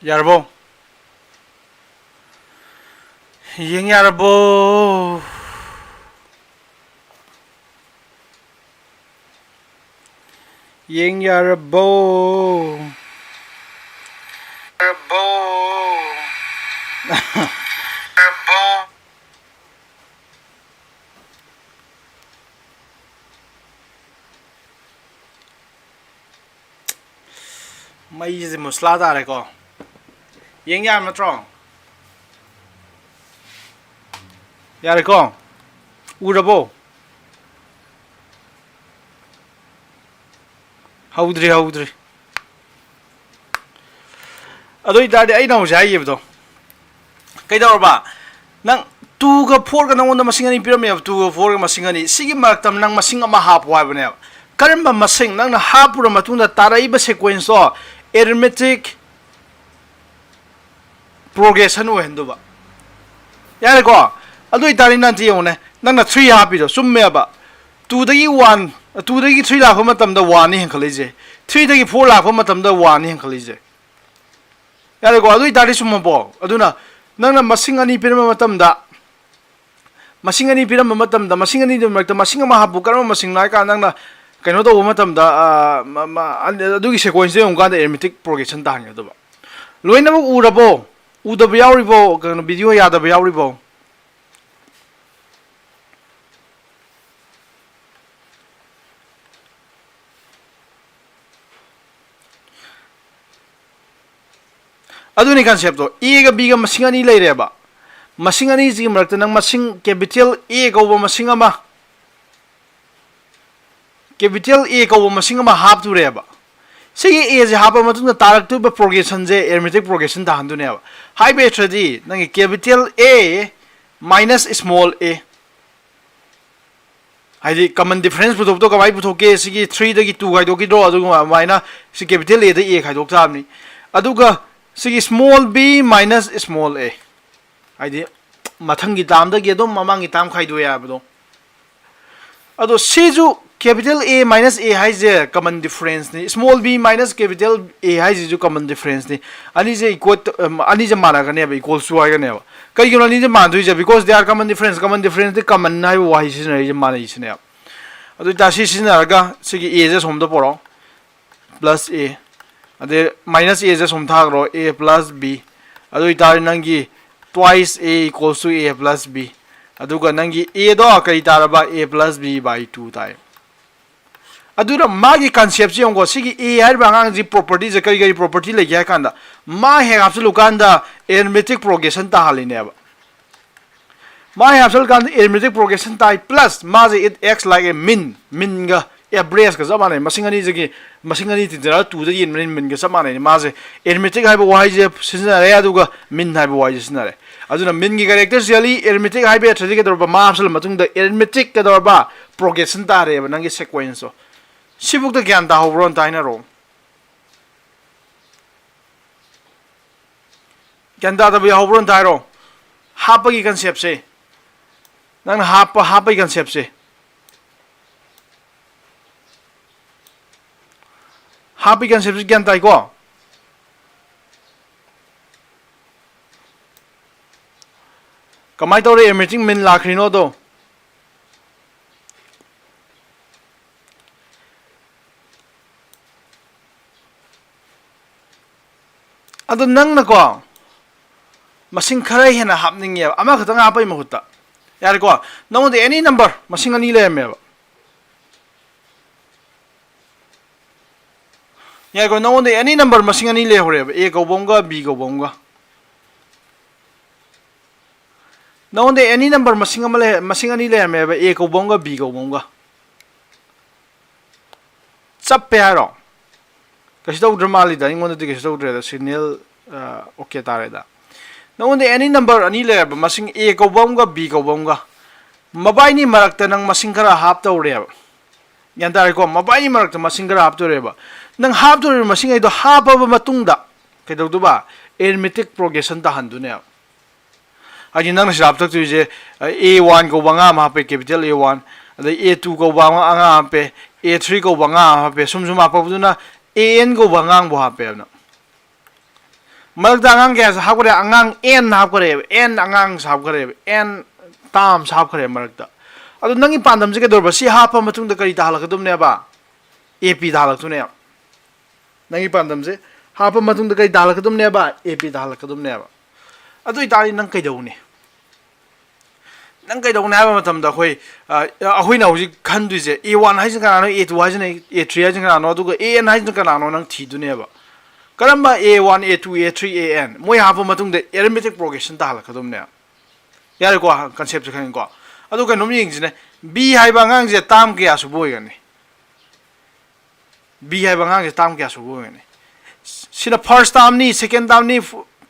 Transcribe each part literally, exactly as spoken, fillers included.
ꯌꯥꯔꯕꯣ? ꯌꯦꯡ ꯌꯥꯔꯕꯣ? ꯌꯦꯡ ꯌꯥꯔꯕꯣ? ꯌꯥꯔꯕꯣ? ꯌꯥꯔꯕꯣ? ꯃꯩꯁꯦ ꯃꯨꯁꯂꯥ ꯇꯥꯔꯦꯀꯣ꯫ ꯌꯦꯡ ꯌꯥꯔꯕ ꯅꯠꯇ꯭ꯔꯣ? ꯌꯥꯔꯦꯀꯣ? ꯎꯔꯕꯣ? ꯍꯧꯗ꯭ꯔꯤ, ꯍꯧꯗ꯭ꯔꯤ꯫ ꯑꯗꯨ ꯑꯣꯏꯇꯥꯔꯗꯤ ꯑꯩꯅ ꯍꯧꯖꯤꯛ ꯍꯥꯏꯈꯤꯕꯗꯣ, ꯀꯩꯗꯧꯔꯕ? ꯅꯪ ꯇꯨꯒ ꯐꯣꯔꯒ ꯅꯪꯉꯣꯟꯗ ꯃꯁꯤꯡ ꯑꯅꯤ ꯄꯤꯔꯝꯃꯦꯕ, ꯇꯨꯒ ꯐꯣꯔꯒ ꯃꯁꯤꯡ ꯑꯅꯤ꯫ ꯁꯤꯒꯤ ꯃꯔꯛꯇ ꯅꯪ ꯃꯁꯤꯡ ꯑꯃ ꯍꯥꯞꯄꯣ ꯍꯥꯏꯕꯅꯦꯕ꯫ ꯀꯔꯝꯕ ꯃꯁꯤꯡ? ꯅꯪꯅ ꯍꯥꯞꯄꯨꯔ ꯃꯇꯨꯡꯗ ꯇꯥꯔꯛꯏꯕ sequence ꯇꯣ arithmetic progression ꯑꯣꯏꯍꯟꯗꯧꯕ꯫ ꯌꯥꯔꯦꯀꯣ? ꯑꯗꯨ ꯑꯣꯏꯇꯥꯔꯗꯤ ꯅꯪ ꯌꯦꯡꯉꯨꯅꯦ, ꯅꯪꯅ three ꯍꯥꯞꯄꯤꯗꯣ ꯆꯨꯝꯃꯦꯕ꯫ Two ꯗꯒꯤ one, two ꯗꯒꯤ three ꯂꯥꯛꯄ ꯃꯇꯝꯗ one ꯅꯤ ꯍꯦꯟꯈꯠꯂꯛꯏꯁꯦ, three ꯗꯒꯤ four ꯂꯥꯛꯄ ꯃꯇꯝꯗ one ꯅꯤ ꯍꯦꯟꯈꯠꯂꯛꯏꯁꯦ꯫ ꯌꯥꯔꯦꯀꯣ? ꯑꯗꯨ ꯑꯣꯏꯇꯥꯔꯗꯤ ꯆꯨꯝꯃꯕꯣ? ꯑꯗꯨꯅ ꯅꯪꯅ ꯃꯁꯤꯡ ꯑꯅꯤ ꯄꯤꯔꯝꯕ ꯃꯇꯝꯗ, ꯃꯁꯤꯡ ꯑꯅꯤ ꯄꯤꯔꯝꯕ ꯃꯇꯝꯗ, ꯃꯁꯤꯡ ꯑꯅꯤꯗꯨꯒꯤ ꯃꯔꯛꯇ ꯃꯁꯤꯡ ꯑꯃ ꯍꯥꯞꯄꯨ꯫ ꯀꯔꯝꯕ ꯃꯁꯤꯡꯅꯣ ꯍꯥꯏ ꯀꯥꯟꯗ, ꯅꯪꯅ ꯀꯩꯅꯣ ꯇꯧꯕ ꯃꯇꯝꯗ, ꯑ, ꯃ-, ꯃ-, ꯑꯗꯨꯒꯤ sequence ꯇꯣ ꯌꯦꯡꯉꯨ ꯀꯥꯟꯗ arithmetic progression ꯇꯥꯍꯟꯒꯗꯕ꯫ ꯂꯣꯏꯅꯃꯛ ꯎꯔꯕꯣ? ꯎꯗꯕ ꯌꯥꯎꯔꯤꯕꯣ? ꯀꯩꯅꯣ, video ꯌꯥꯗꯕ ꯌꯥꯎꯔꯤꯕꯣ? ꯑꯗꯨꯅꯤ concept ꯇꯣ꯫ A ꯒ B ꯒ ꯃꯁꯤꯡ ꯑꯅꯤ ꯂꯩꯔꯦꯕ꯫ ꯃꯁꯤꯡ ꯑꯅꯤꯁꯤꯒꯤ ꯃꯔꯛꯇ ꯅꯪ ꯃꯁꯤꯡ capital A ꯀꯧꯕ ꯃꯁꯤꯡ ꯑꯃ, capital A ꯀꯧꯕ ꯃꯁꯤꯡ ꯑꯃ ꯍꯥꯞꯇꯨꯔꯦꯕ꯫ ꯁꯤꯒꯤ A ꯁꯦ ꯍꯥꯞꯄ ꯃꯇꯨꯡꯗ ꯇꯥꯔꯛꯇꯣꯏꯕ progression ꯁꯦ arithmetic progression ꯇꯥꯍꯟꯗꯣꯏꯅꯦꯕ꯫ ꯍꯥꯏꯕ ꯍꯩꯇ꯭ꯔꯗꯤ ꯅꯪꯒꯤ capital A minus small a, ꯍꯥꯏꯗꯤ common difference ꯄꯨꯊꯣꯛꯄꯗꯣ ꯀꯃꯥꯏꯅ ꯄꯨꯊꯣꯛꯀꯦ? ꯁꯤꯒꯤ three ꯗꯒꯤ two ꯈꯥꯏꯗꯣꯛꯈꯤꯗ꯭ꯔꯣ? ꯑꯗꯨꯒ ꯑꯗꯨꯃꯥꯏꯅ ꯁꯤ capital A ꯗ A ꯈꯥꯏꯗꯣꯛ ꯇꯥꯕꯅꯤ꯫ ꯑꯗꯨꯒ ꯁꯤꯒꯤ small b minus small a, ꯍꯥꯏꯗꯤ ꯃꯊꯪꯒꯤ term ꯗꯒꯤ ꯑꯗꯨꯝ ꯃꯃꯥꯡꯒꯤ term ꯈꯥꯏꯗꯣꯛꯑꯦ ꯍꯥꯏꯕꯗꯣ꯫ ꯑꯗꯣ ꯁꯤꯁꯨ capital A minus A ꯍꯥꯏꯁꯦ common differenceꯅꯤ, small b minus capital A ꯍꯥꯏꯁꯤꯁꯨ common differenceꯅꯤ꯫ ꯑꯅꯤꯁꯦ equal, ꯑꯅꯤꯁꯦ ꯃꯥꯟꯅꯒꯅꯦꯕ, equals to ꯍꯥꯏꯒꯅꯦꯕ꯫ ꯀꯩꯒꯤꯅꯣ ꯑꯅꯤꯁꯦ ꯃꯥꯟꯅꯗꯣꯏꯁꯦ? Because they are common difference꯫ Common differenceꯇꯤ common ꯍꯥꯏꯕ ꯋꯥꯍꯩ ꯁꯤꯖꯤꯟꯅꯔꯤꯁꯦ ꯃꯥꯟꯅꯩꯁꯤꯅꯦꯕ꯫ ꯑꯗꯨ ꯑꯣꯏꯇꯥꯔꯗꯤ ꯁꯤ ꯁꯤꯖꯤꯟꯅꯔꯒ ꯁꯤꯒꯤ Aꯁꯦ ꯑꯁꯣꯝꯗ ꯄꯣꯔꯛꯑꯣ, plus A, ꯑꯗꯩ minus Aꯁꯦ ꯑꯁꯣꯝ ꯊꯥꯈ꯭ꯔꯣ, A plus B꯫ ꯑꯗꯨ ꯑꯣꯏꯇꯥꯔꯗꯤ ꯅꯪꯒꯤ twice A equals to A plus B꯫ ꯑꯗꯨꯒ ꯅꯪꯒꯤ Aꯗꯣ ꯀꯔꯤ ꯇꯥꯔꯕ? A plus B by two ꯇꯥꯏ꯫ ꯑꯗꯨꯅ ꯃꯥꯒꯤ conceptꯁꯦ ꯌꯦꯡꯉꯨꯀꯣ, ꯁꯤꯒꯤ A ꯍꯥꯏꯔꯤꯕ ꯑꯉꯥꯡꯁꯤ propertyꯁꯦ ꯀꯔꯤ ꯀꯔꯤ property ꯂꯩꯒꯦ ꯍꯥꯏ ꯀꯥꯟꯗ, ꯃꯥ ꯍꯦꯛ ꯍꯥꯞꯆꯤꯜꯂꯨꯀꯥꯟꯗ arithmetic progression ꯇꯥꯍꯜꯂꯤꯅꯦꯕ꯫ ꯃꯥ ꯍꯦꯛ ꯍꯥꯞꯆꯤꯜꯂꯀꯥꯟꯗ arithmetic progression ꯇꯥꯏ, plus ꯃꯥꯁꯦ it acts like a mean, meanꯒ averageꯀ ꯆꯞ ꯃꯥꯟꯅꯩ꯫ ꯃꯁꯤꯡ ꯑꯅꯤꯁꯤꯒꯤ, ꯃꯁꯤꯡ ꯑꯅꯤ ꯇꯤꯟꯖꯔꯒ twoꯗ ꯌꯦꯟꯕꯅꯤꯅ meanꯒ ꯆꯞ ꯃꯥꯟꯅꯩꯅꯦ꯫ ꯃꯥꯁꯦ arithmetic ꯍꯥꯏꯕ ꯋꯥꯍꯩꯁꯦ ꯁꯤꯖꯤꯟꯅꯔꯦ, ꯑꯗꯨꯒ mean ꯍꯥꯏꯕ ꯋꯥꯍꯩꯁꯦ ꯁꯤꯖꯤꯟꯅꯔꯦ꯫ ꯑꯗꯨꯅ meanꯒꯤ characterꯁꯤꯗꯤ arithmetic ꯍꯥꯏꯕ ꯌꯥꯗ꯭ꯔꯗꯤ ꯀꯩꯗꯧꯔꯕ? ꯃꯥ ꯍꯥꯞꯆꯤꯜꯂ ꯃꯇꯨꯡꯗ arithmetic ꯀꯩꯗꯧꯔꯕ? Progression ꯇꯥꯔꯦꯕ ꯅꯪꯒꯤ sequenceꯇꯣ꯫ ꯁꯤꯕꯨꯛꯇ ꯒ꯭ꯌꯥꯟ ꯇꯥꯍꯧꯕ꯭ꯔꯣ? ꯑꯝꯇ ꯍꯥꯏꯅꯔꯛꯑꯣ꯫ ꯒ꯭ꯌꯥꯟ ꯇꯥꯗꯕ ꯌꯥꯎꯍꯧꯕ꯭ꯔꯣ? ꯑꯝꯇ ꯍꯥꯏꯔꯣ꯫ ꯍꯥꯞꯄꯒꯤ conceptꯁꯦ, ꯅꯪꯅ ꯍꯥꯞꯄ, ꯍꯥꯞꯄꯒꯤ conceptꯁꯦ, ꯍꯥꯞꯄꯒꯤ conceptꯁꯦ ꯒ꯭ꯌꯥꯟ ꯇꯥꯏꯀꯣ? ꯀꯃꯥꯏꯅ ꯇꯧꯔꯦ arithmetic mean ꯂꯥꯛꯈ꯭ꯔꯤꯅꯣꯗꯣ? ꯑꯗꯣ ꯅꯪꯅꯀꯣ, ꯃꯁꯤꯡ ꯈꯔ ꯍꯦꯟꯅ ꯍꯥꯞꯅꯤꯡꯉꯦꯕ, ꯑꯃꯈꯛꯇꯪ ꯍꯥꯞꯄꯩ ꯃꯍꯨꯠꯇ꯫ ꯌꯥꯔꯦꯀꯣ? ꯅꯉꯣꯟꯗ any number ꯃꯁꯤꯡ ꯑꯅꯤ ꯂꯩꯔꯝꯃꯦꯕ꯫ ꯌꯥꯔꯦꯀꯣ? ꯅꯉꯣꯟꯗ any number ꯃꯁꯤꯡ ꯑꯅꯤ ꯂꯩꯍꯧꯔꯦꯕ, A ꯀꯧꯕ ꯑꯃꯒ B ꯀꯧꯕ ꯑꯃꯒ꯫ ꯅꯉꯣꯟꯗ any number ꯃꯁꯤꯡ ꯑꯃ ꯂꯩ, ꯃꯁꯤꯡ ꯑꯅꯤ ꯂꯩꯔꯝꯃꯦꯕ, A ꯀꯧꯕ ꯑꯃꯒ B ꯀꯧꯕ ꯑꯃꯒ꯫ ꯆꯞꯄꯦ ꯍꯥꯏꯔꯣ? ꯀꯩꯁꯨ ꯇꯧꯗ꯭ꯔ ꯃꯥꯜꯂꯤꯗ, ꯑꯩꯉꯣꯟꯗꯗꯤ ꯀꯩꯁꯨ ꯇꯧꯗ꯭ꯔꯦꯗ, signal, ꯑ, okay ꯇꯥꯔꯦꯗ꯫ ꯅꯉꯣꯟꯗ any number ꯑꯅꯤ ꯂꯩꯔꯕ, ꯃꯁꯤꯡ A ꯀꯧꯕ ꯑꯃꯒ B ꯀꯧꯕ ꯑꯃꯒ, ꯃꯕꯥꯏꯅꯤ ꯃꯔꯛꯇ ꯅꯪ ꯃꯁꯤꯡ ꯈꯔ ꯍꯥꯞꯇꯧꯔꯦꯕ꯫ ꯒ꯭ꯌꯥꯟ ꯇꯥꯔꯦꯀꯣ? ꯃꯕꯥꯏꯅꯤ ꯃꯔꯛꯇ ꯃꯁꯤꯡ ꯈꯔ ꯍꯥꯞꯇꯧꯔꯦꯕ꯫ ꯅꯪ ꯍꯥꯞꯇꯧꯔꯤꯕ ꯃꯁꯤꯡ ꯑꯩꯗꯣ ꯍꯥꯞꯄꯕ ꯃꯇꯨꯡꯗ ꯀꯩꯗꯧꯗꯨꯕ? Arithmetic progression ꯇꯥꯍꯟꯗꯨꯅꯦꯕ꯫ ꯍꯥꯏꯗꯤ ꯅꯪꯅ ꯁꯤꯗ ꯍꯥꯞꯇꯛꯇꯣꯏꯁꯦ, ꯑ, A one ꯀꯧꯕ ꯑꯉꯥꯡ ꯑꯃ ꯍꯥꯞꯄꯦ, capital A one꯫ ꯑꯗꯩ ꯑꯦ ꯇꯨ ꯀꯧꯕ ꯑꯃ ꯑꯉꯥꯡ ꯍꯥꯞꯄꯦ, ꯑꯦ ꯊ꯭ꯔꯤ ꯀꯧꯕ ꯑꯉꯥꯡ ꯑꯃ ꯍꯥꯞꯄꯦ, ꯁꯨꯝ ꯁꯨꯝ ꯍꯥꯞꯄꯛꯄꯗꯨꯅ ꯑꯦ ꯑꯦꯟ ꯀꯧꯕ ꯑꯉꯥꯡꯕꯨ ꯍꯥꯞꯄꯦꯕ ꯅꯪ꯫ ꯃꯔꯛꯇ ꯑꯉꯥꯡ ꯀꯌꯥꯁꯨ ꯍꯥꯞꯈ꯭ꯔꯦ? ꯑꯉꯥꯡ ꯑꯦꯟ ꯍꯥꯞꯈ꯭ꯔꯦꯕ, ꯑꯦꯟ ꯑꯉꯥꯡꯁꯨ ꯍꯥꯞꯈ꯭ꯔꯦꯕ, ꯑꯦꯟ ꯇꯥꯝꯁꯨ ꯍꯥꯞꯈ꯭ꯔꯦꯕ ꯃꯔꯛꯇ꯫ ꯑꯗꯣ ꯅꯪꯒꯤ ꯄꯥꯟꯗꯝꯁꯦ ꯀꯩꯗꯧꯔꯕ? ꯁꯤ ꯍꯥꯞꯄ ꯃꯇꯨꯡꯗ ꯀꯔꯤ ꯇꯥꯍꯜꯂꯛꯀꯗꯕꯅꯦꯕ? ꯑꯦ ꯄꯤ ꯇꯥꯍꯜꯂꯛꯇꯣꯏꯅꯦꯕ꯫ ꯅꯪꯒꯤ ꯄꯥꯟꯗꯝꯁꯦ ꯍꯥꯞꯄ ꯃꯇꯨꯡꯗ ꯀꯔꯤ ꯇꯥꯍꯜꯂꯛꯀꯗꯕꯅꯦꯕ? ꯑꯦ ꯄꯤ ꯇꯥꯍꯜꯂꯛꯀꯗꯕꯅꯦꯕ꯫ ꯑꯗꯨ ꯑꯣꯏꯇꯥꯔꯗꯤ ꯅꯪ ꯀꯩꯗꯧꯅꯤ? ꯅꯪ ꯀꯩꯗꯧꯅꯤ ꯍꯥꯏꯕ ꯃꯇꯝꯗ ꯑꯩꯈꯣꯏ, ꯑ, ꯑꯩꯈꯣꯏꯅ ꯍꯧꯖꯤꯛ ꯈꯟꯗꯣꯏꯁꯦ ꯑꯦ ꯋꯥꯟ ꯍꯥꯏꯁꯤꯅ ꯀꯅꯥꯅꯣ, ꯑꯦ ꯇꯨ ꯍꯥꯏꯁꯤꯅ, ꯑꯦ ꯊ꯭ꯔꯤ ꯍꯥꯏꯁꯤꯅ ꯀꯅꯥꯅꯣ, ꯑꯗꯨꯒ ꯑꯦ ꯑꯦꯟ ꯍꯥꯏꯁꯤꯅ ꯀꯅꯥꯅꯣ ꯅꯪ ꯊꯤꯗꯣꯏꯅꯦꯕ꯫ ꯀꯔꯝꯕ A one, A two, A three, A N ꯃꯣꯏ ꯍꯥꯞꯄ ꯃꯇꯨꯡꯗ arithmetic progression ꯇꯥꯍꯜꯂꯛꯀꯗꯕꯅꯦꯕ꯫ ꯌꯥꯔꯦꯀꯣ, concept ꯁꯦ ꯈꯪꯉꯤꯀꯣ? ꯑꯗꯨ ꯀꯩꯅꯣꯝ ꯌꯦꯡꯁꯤꯅꯦ, ꯕꯤ ꯍꯥꯏꯕ ꯑꯉꯥꯡꯁꯦ ꯇꯥꯝ ꯀꯌꯥ ꯁꯨꯕ ꯑꯣꯏꯒꯅꯤ? ꯕꯤ ꯍꯥꯏꯕ ꯑꯉꯥꯡꯁꯦ ꯇꯥꯝ ꯀꯌꯥ ꯁꯨꯕ ꯑꯣꯏꯒꯅꯤ? ꯁꯤꯅ first term ꯅꯤ, second term ꯅꯤ,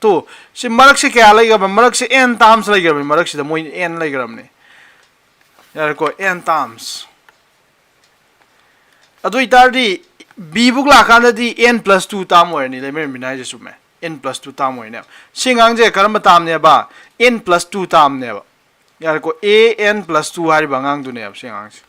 ꯇꯨ꯫ ꯁꯤ ꯃꯔꯛꯁꯦ ꯀꯌꯥ ꯂꯩꯈ꯭ꯔꯕ? ꯃꯔꯛꯁꯦ ꯑꯦꯟ ꯇꯥꯝꯁ ꯂꯩꯈ꯭ꯔꯕꯅꯤ, ꯃꯔꯛꯁꯤꯗ ꯃꯣꯏ ꯑꯦꯟ ꯂꯩꯈ꯭ꯔꯕꯅꯤ꯫ ꯌꯥꯔꯦꯀꯣ, ꯑꯦꯟ ꯇꯥꯝꯁ꯫ ꯑꯗꯨ ꯑꯣꯏꯇꯥꯔꯗꯤ ꯕꯤ ꯕꯨꯛ ꯂꯥꯛꯀꯥꯟꯗꯗꯤ ꯑꯦꯟ ꯄ꯭ꯂꯁ ꯇꯨ ꯇꯥꯝ ꯑꯣꯏꯔꯅꯤ, ꯂꯩꯃꯔꯦꯟꯕꯤꯅ ꯍꯥꯏꯁꯦ ꯆꯨꯝꯃꯦ, ꯑꯦꯟ ꯄ꯭ꯂꯁ ꯇꯨ ꯇꯥꯝ ꯑꯣꯏꯅꯦꯕ꯫ ꯁꯤ ꯑꯉꯥꯡꯁꯦ ꯀꯔꯝꯕ ꯇꯥꯝꯅꯦꯕ? ꯑꯦꯟ ꯄ꯭ꯂꯁ ꯇꯨ ꯇꯥꯝꯅꯦꯕ꯫ ꯌꯥꯔꯦꯀꯣ, ꯑꯦ ꯑꯦꯟ ꯄ꯭ꯂꯁ ꯇꯨ ꯍꯥꯏꯔꯤꯕ ꯑꯉꯥꯡꯗꯨꯅꯦꯕ ꯁꯤ ꯑꯉꯥꯡꯁꯦ꯫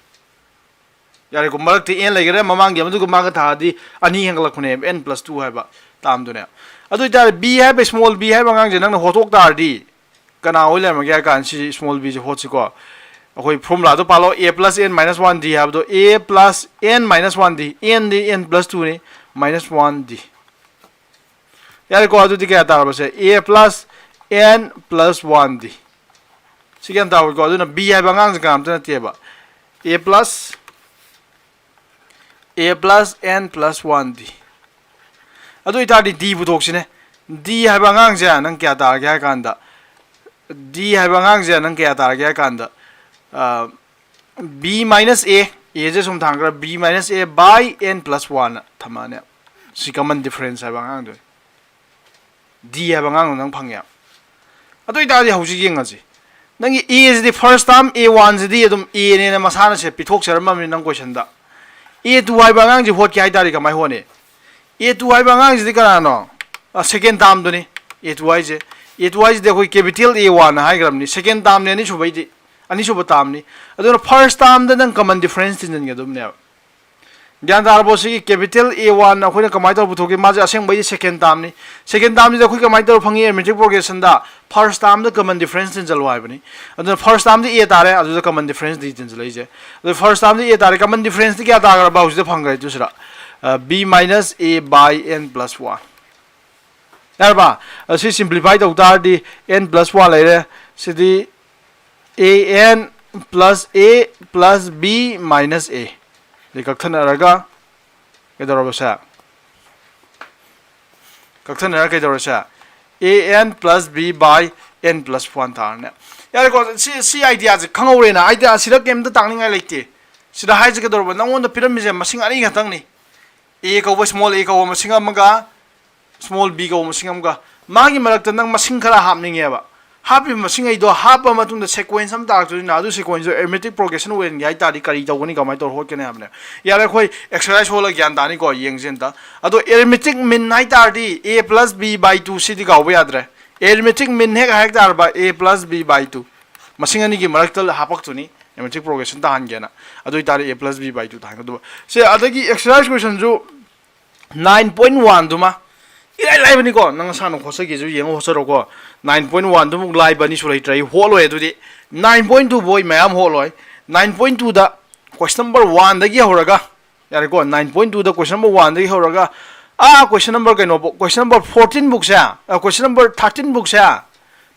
ꯌꯥꯔꯦꯀꯣ, ꯃꯔꯛꯇ ꯑꯦꯟ ꯂꯩꯈꯔꯦ, ꯃꯃꯥꯡꯒꯤ ꯑꯃꯗꯨꯒ ꯃꯥꯒ ꯊꯥꯔꯗꯤ ꯑꯅꯤ ꯍꯦꯟꯒꯠꯂꯛꯄꯅꯦꯕ, ꯑꯦꯟ ꯄ꯭ꯂꯁ ꯇꯨ ꯍꯥꯏꯕ ꯇꯥꯝꯗꯨꯅꯦ꯫ ꯑꯗꯨ ꯑꯣꯏꯇꯥꯔꯗꯤ ꯕꯤ ꯍꯥꯏꯕ small b ꯍꯥꯏꯕ ꯑꯉꯥꯡꯁꯦ ꯅꯪꯅ ꯍꯣꯠꯇꯣꯛ ꯇꯥꯔꯗꯤ ꯀꯅꯥ ꯑꯣꯏ ꯂꯩꯔꯝꯃꯒꯦ ꯍꯥꯏ ꯀꯥꯟꯗ ꯁꯤ small b ꯁꯦ ꯍꯣꯠꯁꯤꯀꯣ꯫ ꯑꯩꯈꯣꯏ formula ꯗꯣ ꯄꯥꯜꯂꯣ, a plus n minus one d ꯍꯥꯏꯕꯗꯣ, a plus n minus one d, n D n plus two ꯅꯤ, minus one d꯫ ꯌꯥꯔꯦꯀꯣ, ꯑꯗꯨꯗꯤ ꯀꯌꯥ ꯇꯥꯔꯕꯁꯦ? A plus n plus one d꯫ ꯁꯤ ꯒ꯭ꯌꯥꯟ ꯇꯥꯍꯧꯏꯀꯣ? ꯑꯗꯨꯅ ꯕꯤ ꯍꯥꯏꯕ ꯑꯉꯥꯡꯁꯦ ꯀꯅꯥꯝꯇ ꯅꯠꯇꯦꯕ, a plus, a plus n plus one d꯫ ꯑꯗꯨ ꯑꯣꯏꯇꯥꯔꯗꯤ ꯗꯤ ꯄꯨꯊꯣꯛꯁꯤꯅꯦ꯫ ꯗꯤ ꯍꯥꯏꯕ ꯑꯉꯥꯡꯁꯦ ꯅꯪ ꯀꯌꯥ ꯇꯥꯔꯒꯦ ꯍꯥꯏ ꯀꯥꯟꯗ, ꯗꯤ ꯍꯥꯏꯕ ꯑꯉꯥꯡꯁꯦ ꯅꯪ ꯀꯌꯥ ꯇꯥꯔꯒꯦ ꯍꯥꯏ ꯀꯥꯟꯗ, ꯑ, b minus a, a ꯁꯦ ꯁꯨꯝ ꯊꯥꯡꯈ꯭ꯔ, b minus a by n plus one ꯊꯝꯃꯛꯑꯅꯦ꯫ ꯁꯤ common difference ꯍꯥꯏꯕ ꯑꯉꯥꯡꯗꯨꯅꯤ꯫ ꯗꯤ ꯍꯥꯏꯕ ꯑꯉꯥꯡꯗꯣ ꯅꯪ ꯐꯪꯉꯦ꯫ ꯑꯗꯨ ꯑꯣꯏꯇꯥꯔꯗꯤ ꯍꯧꯖꯤꯛ ꯌꯦꯡꯉꯁꯤ꯫ ꯅꯪꯒꯤ a CD first term a one ꯁꯤꯗꯤ ꯑꯗꯨꯝ a ꯅꯦꯅ ꯃꯁꯥꯅ ꯁꯦ ꯄꯤꯊꯣꯛꯆꯔꯝꯃꯕꯅꯤ ꯅꯪ question ꯗ꯫ a two ꯍꯥꯏꯕ ꯑꯉꯥꯡꯁꯤ ꯍꯣꯠꯀꯦ ꯍꯥꯏ ꯇꯥꯔꯗꯤ ꯀꯃꯥꯏ ꯍꯣꯠꯅꯤ? a two ꯍꯥꯏꯕ ꯑꯉꯥꯡꯁꯤꯗꯤ ꯀꯅꯥꯅꯣ? ꯑ, second term ꯗꯨꯅꯤ꯫ a two ꯍꯥꯏꯁꯦ, a two ꯍꯥꯏꯁꯤꯗꯤ ꯑꯩꯈꯣꯏ capital A one ꯍꯥꯏꯈ꯭ꯔꯕꯅꯤ, second term ꯅꯦ ꯑꯅꯤꯁꯨꯕꯩꯗꯤ꯫ ꯑꯅꯤꯁꯨꯕ termꯅꯤ꯫ ꯑꯗꯨꯅ first termꯗ ꯅꯪ common difference ꯊꯤꯟꯖꯤꯟꯒꯗꯕꯅꯦꯕ꯫ ꯒ꯭ꯌꯥꯟ ꯇꯥꯔꯕꯣ? ꯁꯤꯒꯤ capital A one ꯑꯩꯈꯣꯏꯅ ꯀꯃꯥꯏꯅ ꯇꯧꯔ ꯄꯨꯊꯣꯛꯀꯦ? ꯃꯥꯁꯦ ꯑꯁꯦꯡꯕꯩꯗꯤ second termꯅꯤ꯫ Second termꯗ ꯑꯩꯈꯣꯏ ꯀꯃꯥꯏꯅ ꯇꯧꯔ ꯐꯪꯉꯤ? Arithmetic progressionꯗ first termꯗ common difference ꯊꯤꯟꯖꯜꯂꯣ ꯍꯥꯏꯕꯅꯤ꯫ ꯑꯗꯨꯅ first termꯗ A ꯇꯥꯔꯦ, ꯑꯗꯨꯗ common difference D ꯊꯤꯟꯖꯜꯂꯛꯏꯁꯦ꯫ ꯑꯗꯨ first termꯗ A ꯇꯥꯔꯦ, common differenceꯗꯤ ꯀꯌꯥ ꯇꯥꯈ꯭ꯔꯕ? ꯍꯧꯖꯤꯛꯇ ꯐꯪꯈ꯭ꯔꯦ꯫ ꯑꯗꯨ ꯁꯤꯗ B minus A by n plus one꯫ ꯌꯥꯔꯕ? ꯑꯁꯤ simplify ꯇꯧ ꯇꯥꯔꯗꯤ n plus one ꯂꯩꯔꯦ꯫ ꯁꯤꯗꯤ A n plus A plus B minus A꯫ ꯑꯗꯩ ꯀꯛꯊꯠꯅꯔꯒ ꯀꯩꯗꯧꯔꯕꯁꯦ? ꯀꯛꯊꯠꯅꯔꯒ ꯀꯩꯗꯧꯔꯁꯦ? A n plus B by n plus one ꯇꯥꯔꯅꯦ꯫ ꯌꯥꯔꯦꯀꯣ? ꯁꯤ, ꯁꯤ ideaꯁꯦ ꯈꯪꯍꯧꯔꯦꯅ꯫ Idea ꯁꯤꯗ ꯀꯩꯝꯇ ꯇꯥꯛꯅꯤꯡꯉꯥꯏ ꯂꯩꯇꯦ꯫ ꯁꯤꯗ ꯍꯥꯏꯁꯦ ꯀꯩꯗꯧꯔꯕ? ꯅꯉꯣꯟꯗ ꯄꯤꯔꯝꯃꯤꯁꯦ ꯃꯁꯤꯡ ꯑꯅꯤ ꯈꯛꯇꯪꯅꯤ꯫ A ꯀꯧꯕ, small a ꯀꯧꯕ ꯃꯁꯤꯡ ꯑꯃꯒ, small b ꯀꯧꯕ ꯃꯁꯤꯡ ꯑꯃꯒ꯫ ꯃꯥꯒꯤ ꯃꯔꯛꯇ ꯅꯪ ꯃꯁꯤꯡ ꯈꯔ ꯍꯥꯞꯅꯤꯡꯉꯦꯕ꯫ ꯍꯥꯞꯄꯤꯕ ꯃꯁꯤꯡꯈꯩꯗꯣ ꯍꯥꯞꯄ ꯃꯇꯨꯡꯗ sequence ꯑꯃ ꯇꯥꯔꯛꯇꯣꯏꯅꯤꯅ, ꯑꯗꯨ sequenceꯗꯣ arithmetic progression ꯑꯣꯏꯍꯟꯒꯦ ꯍꯥꯏ ꯇꯥꯔꯗꯤ ꯀꯔꯤ ꯇꯧꯒꯅꯤ, ꯀꯃꯥꯏꯅ ꯇꯧꯔ ꯍꯣꯠꯀꯅꯤ ꯍꯥꯏꯕꯅꯦ꯫ ꯌꯥꯔꯦ, ꯑꯩꯈꯣꯏ exercise ꯍꯣꯜꯂꯒ ꯒ꯭ꯌꯥꯟ ꯇꯥꯅꯤꯀꯣ, ꯌꯦꯡꯁꯦ ꯑꯝꯇ꯫ ꯑꯗꯣ arithmetic mean ꯍꯥꯏ ꯇꯥꯔꯗꯤ A plus B by two, ꯁꯤꯗꯤ ꯀꯥꯎꯕ ꯌꯥꯗ꯭ꯔꯦ꯫ Arithmetic mean ꯍꯦꯛ ꯍꯥꯏ ꯇꯥꯔꯕ A plus B by two, ꯃꯁꯤꯡ ꯑꯅꯤꯒꯤ ꯃꯔꯛꯇ ꯍꯥꯄꯛꯇꯣꯏꯅꯤ arithmetic progression ꯇꯥꯍꯟꯒꯦꯅ꯫ ꯑꯗꯨ ꯑꯣꯏꯇꯥꯔꯗꯤ A plus B by two ꯇꯥꯍꯟꯒꯗꯕ꯫ ꯁꯦ, ꯑꯗꯒꯤ exercise questionꯁꯨ nine point one ꯗꯨꯃ ꯏꯔꯥꯏ ꯂꯥꯏꯕꯅꯤꯀꯣ, ꯅꯪ ꯅꯁꯥꯅ ꯍꯣꯠꯆꯒꯦꯁꯨ ꯌꯦꯡꯉ ꯍꯣꯠꯆꯔꯣꯀꯣ꯫ Nine point one ꯗꯨꯃꯨꯛ ꯂꯥꯏꯕ ꯑꯅꯤꯁꯨ ꯂꯩꯇ꯭ꯔꯦ, ꯑꯩ ꯍꯣꯠꯂꯣꯏ꯫ ꯑꯗꯨꯗꯤ nine point two ꯕꯣꯏ ꯃꯌꯥꯝ ꯍꯣꯠꯂꯣꯏ꯫ Nine point two ꯗ question number one ꯗꯒꯤ ꯍꯧꯔꯒ, ꯌꯥꯔꯦꯀꯣ, nine point two ꯗ question number one ꯗꯒꯤ ꯍꯧꯔꯒ ꯑꯥ question number ꯀꯩꯅꯣ, question number fourteen ꯕꯨꯛꯁꯦ, ꯑ, question number thirteen ꯕꯨꯛꯁꯦ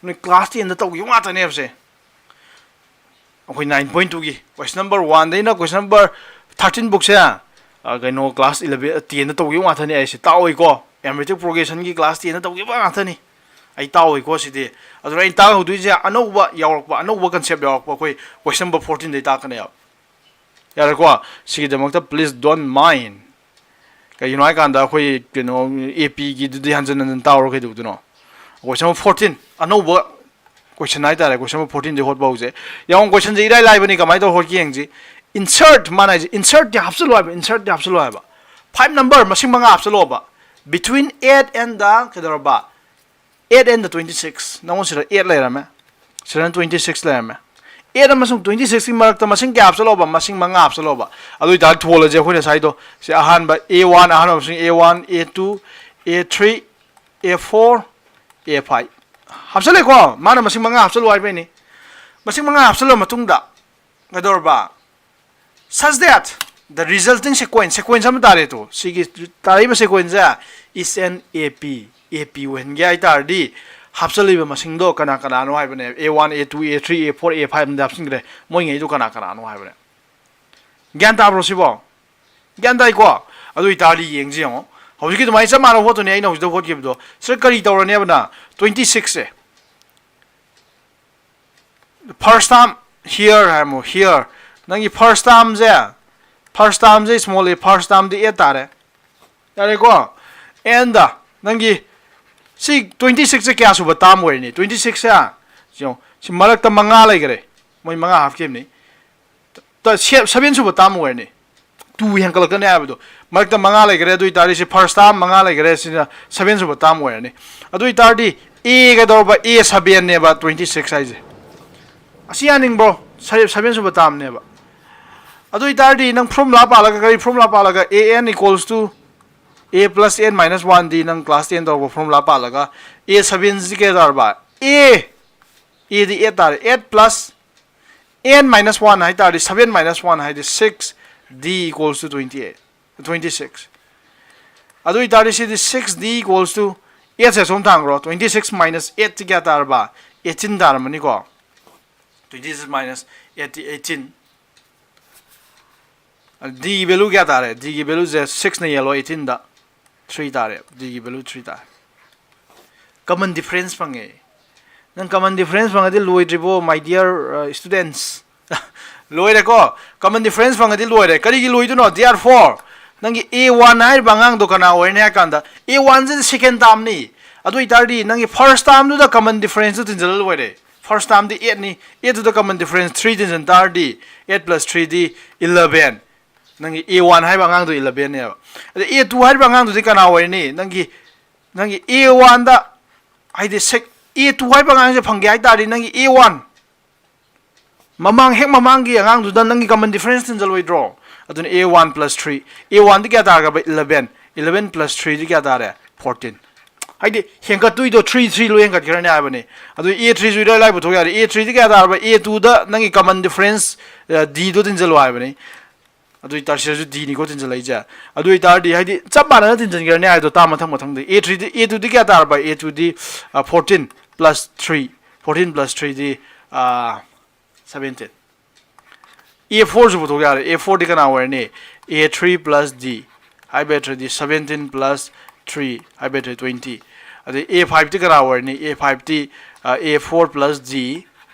ꯅꯣꯏ class ten ꯗ ꯇꯧꯈꯤꯕ ꯉꯥꯛꯇꯅꯦꯕꯁꯦ꯫ ꯑꯩꯈꯣꯏ nine point two ꯒꯤ question number one ꯗꯩꯅ question number thirteen ꯕꯨꯛꯁꯦ, ꯑ, ꯀꯩꯅꯣ, class eleven, ten ꯗ ꯇꯧꯈꯤꯕ ꯉꯥꯛꯇꯅꯤ꯫ ꯑꯩꯁꯦ ꯇꯥꯛꯑꯣꯏꯀꯣ, arithmetic progressionꯒꯤ class ten ꯗ ꯇꯧꯈꯤꯕ ꯉꯥꯛꯇꯅꯤ꯫ ꯑꯩ ꯇꯥꯛꯑꯣꯏꯀꯣ ꯁꯤꯗꯤ꯫ ꯑꯗꯨꯅ ꯑꯩꯅ ꯇꯥꯛꯍꯧꯗꯣꯏꯁꯦ ꯑꯅꯧꯕ ꯌꯥꯎꯔꯛꯄ, ꯑꯅꯧꯕ concept ꯌꯥꯎꯔꯛꯄ ꯑꯩꯈꯣꯏ question number fourteen ꯗꯩ ꯇꯥꯛꯀꯅꯦꯕ꯫ ꯌꯥꯔꯦꯀꯣ? ꯁꯤꯒꯤꯗꯃꯛꯇ please don't mind꯫ ꯀꯩꯒꯤꯅꯣ ꯍꯥꯏꯀꯥꯟꯗ ꯑꯩꯈꯣꯏ ꯀꯩꯅꯣ, A P ꯒꯤꯗꯨꯗꯤ ꯍꯟꯖꯟ ꯍꯟꯖꯟ ꯇꯥꯎꯔ ꯀꯩꯗꯧꯗꯣꯏꯅꯣ? Question number fourteen, ꯑꯅꯧꯕ question ꯍꯥꯏꯇꯥꯔꯦ, question number fourteen ꯗꯤ ꯍꯣꯠꯄ ꯍꯧꯁꯦ꯫ ꯌꯦꯡꯉꯣ, questionꯁꯦ ꯏꯔꯥꯏ ꯂꯥꯏꯕꯅꯤ, ꯀꯃꯥꯏꯅ ꯇꯧꯔ ꯍꯣꯠꯀꯦ ꯌꯦꯡꯁꯤ꯫ Insert, ꯃꯥꯅ ꯍꯥꯏꯁꯦ insertꯇꯤ ꯍꯥꯞꯆꯜꯂꯣ ꯍꯥꯏꯕ, insertꯇꯤ ꯍꯥꯞꯆꯜꯂꯣ ꯍꯥꯏꯕ꯫ Five number, ꯃꯁꯤꯡ ꯃꯉꯥ ꯍꯥꯞꯆꯜꯂꯣꯕ꯫ Between eight and the ꯀꯩꯗꯧꯔꯕ? Eight and the twenty six꯫ ꯅꯉꯣꯟ ꯁꯤꯗ eight ꯂꯩꯔꯝꯃꯦ, ꯁꯤꯗꯅ twenty six ꯂꯩꯔꯝꯃꯦ꯫ eight ꯑꯃꯁꯨꯡ twenty six ꯀꯤ ꯃꯔꯛꯇ ꯃꯁꯤꯡ ꯀꯌꯥ ꯍꯥꯞꯆꯜꯂꯣꯕ? ꯃꯁꯤꯡ ꯃꯉꯥ ꯍꯥꯞꯆꯜꯂꯣꯕ꯫ ꯑꯗꯨ ꯑꯣꯏꯇꯥꯔꯗꯤ ꯊꯣꯜꯂꯁꯦ ꯑꯩꯈꯣꯏ ꯉꯁꯥꯏꯗꯣ꯫ ꯁꯤ ꯑꯍꯥꯟꯕ A one, ꯑꯍꯥꯟꯕ ꯃꯁꯤꯡ A one, A two, A three, A four, A five꯫ ꯍꯥꯞꯆꯜꯂꯦꯀꯣ? ꯃꯥꯅ ꯃꯁꯤꯡ ꯃꯉꯥ ꯍꯥꯞꯆꯜꯂꯨ ꯍꯥꯏꯕꯩꯅꯤ꯫ ꯃꯁꯤꯡ ꯃꯉꯥ ꯍꯥꯞꯆꯜꯂ ꯃꯇꯨꯡꯗ ꯀꯩꯗꯧꯔꯕ? Such that the resulting sequence, sequence ꯑꯃ ꯇꯥꯔꯦ ꯇꯨ꯫ ꯁꯤꯒꯤ ꯇꯥꯔꯛꯏꯕ sequence say is an AP, AP ꯑꯣꯏꯍꯟꯒꯦ ꯍꯥꯏ ꯇꯥꯔꯗꯤ ꯍꯥꯞꯆꯜꯂꯤꯕ ꯃꯁꯤꯡꯗꯣ ꯀꯅꯥ ꯀꯅꯥꯅꯣ ꯍꯥꯏꯕꯅꯦ꯫ A one, A two, A three, A four, A five ꯑꯃꯗ ꯍꯥꯞꯆꯤꯟꯈ꯭ꯔꯦ꯫ ꯃꯣꯏꯉꯩꯗꯣ ꯀꯅꯥ ꯀꯅꯥꯅꯣ ꯍꯥꯏꯕꯅꯦ꯫ ꯒ꯭ꯌꯥꯟ ꯇꯥꯕ꯭ꯔꯣ ꯁꯤꯕꯣ? ꯒ꯭ꯌꯥꯟ ꯇꯥꯏꯀꯣ? ꯑꯗꯨ ꯑꯣꯏꯇꯥꯔꯗꯤ ꯌꯦꯡꯁꯤ ꯌꯦꯡꯉꯣ꯫ ꯍꯧꯖꯤꯛꯀꯤ ꯑꯗꯨꯃꯥꯏꯅ ꯆꯞ ꯃꯥꯟꯅꯕ ꯄꯣꯠꯇꯨꯅꯦ ꯑꯩꯅ ꯍꯧꯖꯤꯛꯇ ꯍꯣꯠꯈꯤꯕꯗꯣ꯫ ꯁꯤꯗ ꯀꯔꯤ ꯇꯧꯔꯅꯦꯕꯅ? Twenty six say first term here ꯍꯥꯏꯔꯝꯃꯣ, here꯫ ꯅꯪꯒꯤ first term say, first term say small a, first term D eight ꯇꯥꯔꯦ꯫ ꯌꯥꯔꯦꯀꯣ? And ꯅꯪꯒꯤ ꯁꯤ twenty six ꯁꯦ ꯀꯌꯥ ꯁꯨꯕ term ꯑꯣꯏꯔꯅꯤ? Twenty six ꯁꯦ ꯌꯦꯡꯉꯣ, ꯁꯤ ꯃꯔꯛꯇ ꯃꯉꯥ ꯂꯩꯈꯔꯦ, ꯃꯣꯏ ꯃꯉꯥ ꯍꯥꯞꯈꯤꯕꯅꯤ꯫ ꯇ-, ꯁꯦ-, seven ꯁꯨꯕ term ꯑꯣꯏꯔꯅꯤ꯫ Two ꯍꯦꯟꯀꯠꯂꯛꯀꯅꯤ ꯍꯥꯏꯕꯗꯣ꯫ ꯃꯔꯛꯇ ꯃꯉꯥ ꯂꯩꯈꯔꯦ, ꯑꯗꯨ ꯑꯣꯏꯇꯥꯔꯗꯤ ꯁꯤ first term ꯃꯉꯥ ꯂꯩꯈꯔꯦ, ꯁꯤꯅ seven ꯁꯨꯕ term ꯑꯣꯏꯔꯅꯤ꯫ ꯑꯗꯨ ꯑꯣꯏꯇꯥꯔꯗꯤ A ꯀꯩꯗꯧꯔꯕ? A seven ꯅꯦꯕ twenty six ꯍꯥꯏꯁꯦ꯫ ꯑꯁꯤ ꯌꯥꯅꯤꯡꯕ꯭ꯔꯣ? Seven ꯁꯨꯕ term ꯅꯦꯕ꯫ ꯑꯗꯨ ꯑꯣꯏꯇꯥꯔꯗꯤ ꯅꯪ formula ꯄꯥꯜꯂꯒ, ꯀꯔꯤ formula ꯄꯥꯜꯂꯒ? A n equals to A plus n minus one ꯗꯤ ꯅꯪ class ten ꯇꯧꯔꯛꯄ formula ꯄꯥꯜꯂꯒ, A seven ꯁꯤ ꯀꯌꯥ ꯇꯥꯔꯕ? A, A ꯗꯤ eight ꯇꯥꯔꯦ, eight plus n minus one ꯍꯥꯏ ꯇꯥꯔꯗꯤ, seven minus one ꯍꯥꯏꯗꯤ six, D equals to twenty eight, twenty six꯫ ꯑꯗꯨ ꯑꯣꯏꯇꯥꯔꯗꯤ ꯁꯤꯗꯤ six D equals to eight ꯁꯦ ꯁꯣꯝ ꯊꯥꯡꯈ꯭ꯔꯣ, twenty six minus eight T ꯀꯌꯥ ꯇꯥꯔꯕ? Eighteen ꯇꯥꯔꯝꯃꯅꯤꯀꯣ꯫ Twenty six minus eight ꯗꯤ eighteen꯫ D ꯒꯤ value ꯀꯌꯥ ꯇꯥꯔꯦ? D ꯒꯤ value ꯁꯦ six ꯅ ꯌꯦꯜꯂꯣ, eighteen ꯗ three ꯇꯥꯔꯦ꯫ D ꯒꯤ value three ꯇꯥꯔꯦ꯫ Common difference ꯐꯪꯉꯦ꯫ ꯅꯪ common difference ꯐꯪꯉꯗꯤ ꯂꯣꯏꯗ꯭ꯔꯤꯕꯣ, my dear, uh, students? ꯂꯣꯏꯔꯦꯀꯣ? Common difference ꯐꯪꯉꯗꯤ ꯂꯣꯏꯔꯦ꯫ ꯀꯔꯤꯒꯤ ꯂꯣꯏꯗꯣꯏꯅꯣ? Therefore, ꯅꯪꯒꯤ A one ꯍꯥꯏꯔꯤꯕ ꯑꯉꯥꯡꯗꯣ ꯀꯅꯥ ꯑꯣꯏꯔꯅꯤ ꯍꯥꯏ ꯀꯥꯟꯗ, A one CD second term ꯅꯤ꯫ ꯑꯗꯨ ꯑꯣꯏꯇꯥꯔꯗꯤ ꯅꯪꯒꯤ first term ꯗꯨꯗ common difference ꯇꯨ ꯇꯤꯟꯁꯤꯜꯂ ꯂꯣꯏꯔꯦ꯫ First term ꯗꯤ eight ꯅꯤ꯫ Eight ꯇꯨꯗ common difference three ꯇꯤꯟꯁꯤꯟ ꯇꯥꯔꯗꯤ, eight plus three ꯗꯤ eleven꯫ ꯅꯪꯒꯤ A one ꯍꯥꯏꯕ ꯑꯉꯥꯡꯗꯣ eleven ꯅꯦꯕ꯫ ꯑꯗ A two ꯍꯥꯏꯔꯤꯕ ꯑꯉꯥꯡꯗꯨꯗꯤ ꯀꯅꯥ ꯑꯣꯏꯔꯅꯤ? ꯅꯪꯒꯤ, ꯅꯪꯒꯤ A one ꯗ, ꯍꯥꯏꯗꯤ sec-, A two ꯍꯥꯏꯕ ꯑꯉꯥꯡꯁꯦ ꯐꯪꯒꯦ ꯍꯥꯏ ꯇꯥꯔꯗꯤ ꯅꯪꯒꯤ A one, ꯃꯃꯥꯡ, ꯍꯦꯛ ꯃꯃꯥꯡꯒꯤ ꯑꯉꯥꯡꯗꯨꯗ ꯅꯪꯒꯤ common difference ꯇꯤꯟꯁꯤꯜꯂꯣꯏꯗ꯭ꯔꯣ? ꯑꯗꯨꯅ a one plus three, a one ꯗꯤ ꯀꯌꯥ ꯇꯥꯔꯒꯕ? Eleven. Eleven plus three ꯗꯤ ꯀꯌꯥ ꯇꯥꯔꯦ? Fourteen. ꯍꯥꯏꯗꯤ ꯍꯦꯟꯒꯠꯇꯣꯏꯗꯣ three, three ꯂꯣꯏ ꯍꯦꯟꯒꯠꯈ꯭ꯔꯅꯤ ꯍꯥꯏꯕꯅꯤ꯫ ꯑꯗꯨ a three ꯁꯨ ꯏꯔꯥꯏ ꯂꯥꯏ ꯄꯨꯊꯣꯛ ꯌꯥꯔꯦ꯫ a three ꯗꯤ ꯀꯌꯥ ꯇꯥꯔꯕ? a two ꯗ ꯅꯪꯒꯤ common difference, ꯑ, d ꯗꯣ ꯇꯤꯟꯁꯤꯜꯂꯣ ꯍꯥꯏꯕꯅꯤ꯫ ꯑꯗꯨ ꯑꯣꯏꯇꯥꯔꯗꯤ ꯁꯤꯗꯁꯨ d ꯅꯤꯀꯣ ꯇꯤꯟꯁꯤꯜꯂꯛꯏꯁꯦ꯫ ꯑꯗꯨ ꯑꯣꯏꯇꯥꯔꯗꯤ ꯍꯥꯏꯗꯤ ꯆꯞ ꯃꯥꯟꯅꯅ ꯇꯤꯟꯁꯤꯟꯈ꯭ꯔꯅꯤ ꯍꯥꯏꯗꯣ ꯇꯥ ꯃꯊꯪ ꯃꯊꯪꯗ꯫ a three D, a two ꯗꯤ ꯀꯌꯥ ꯇꯥꯔꯕ? a two ꯗꯤ, ꯑ, fourteen plus three, fourteen plus three ꯗꯤ, ꯑ, seventeen꯫ a four ꯁꯨ ꯄꯨꯊꯣꯛ ꯌꯥꯔꯦ꯫ a four ꯗꯤ ꯀꯅꯥ ꯑꯣꯏꯔꯅꯤ? a three plus d ꯍꯥꯏꯕ ꯅꯠꯇ꯭ꯔꯗꯤ seventeen plus three ꯍꯥꯏꯕ ꯅꯠꯇ꯭ꯔꯗꯤ twenty꯫ ꯑꯗꯩ a five ꯗꯤ ꯀꯅꯥ ꯑꯣꯏꯔꯅꯤ? a five ꯗꯤ, ꯑ, a four plus d,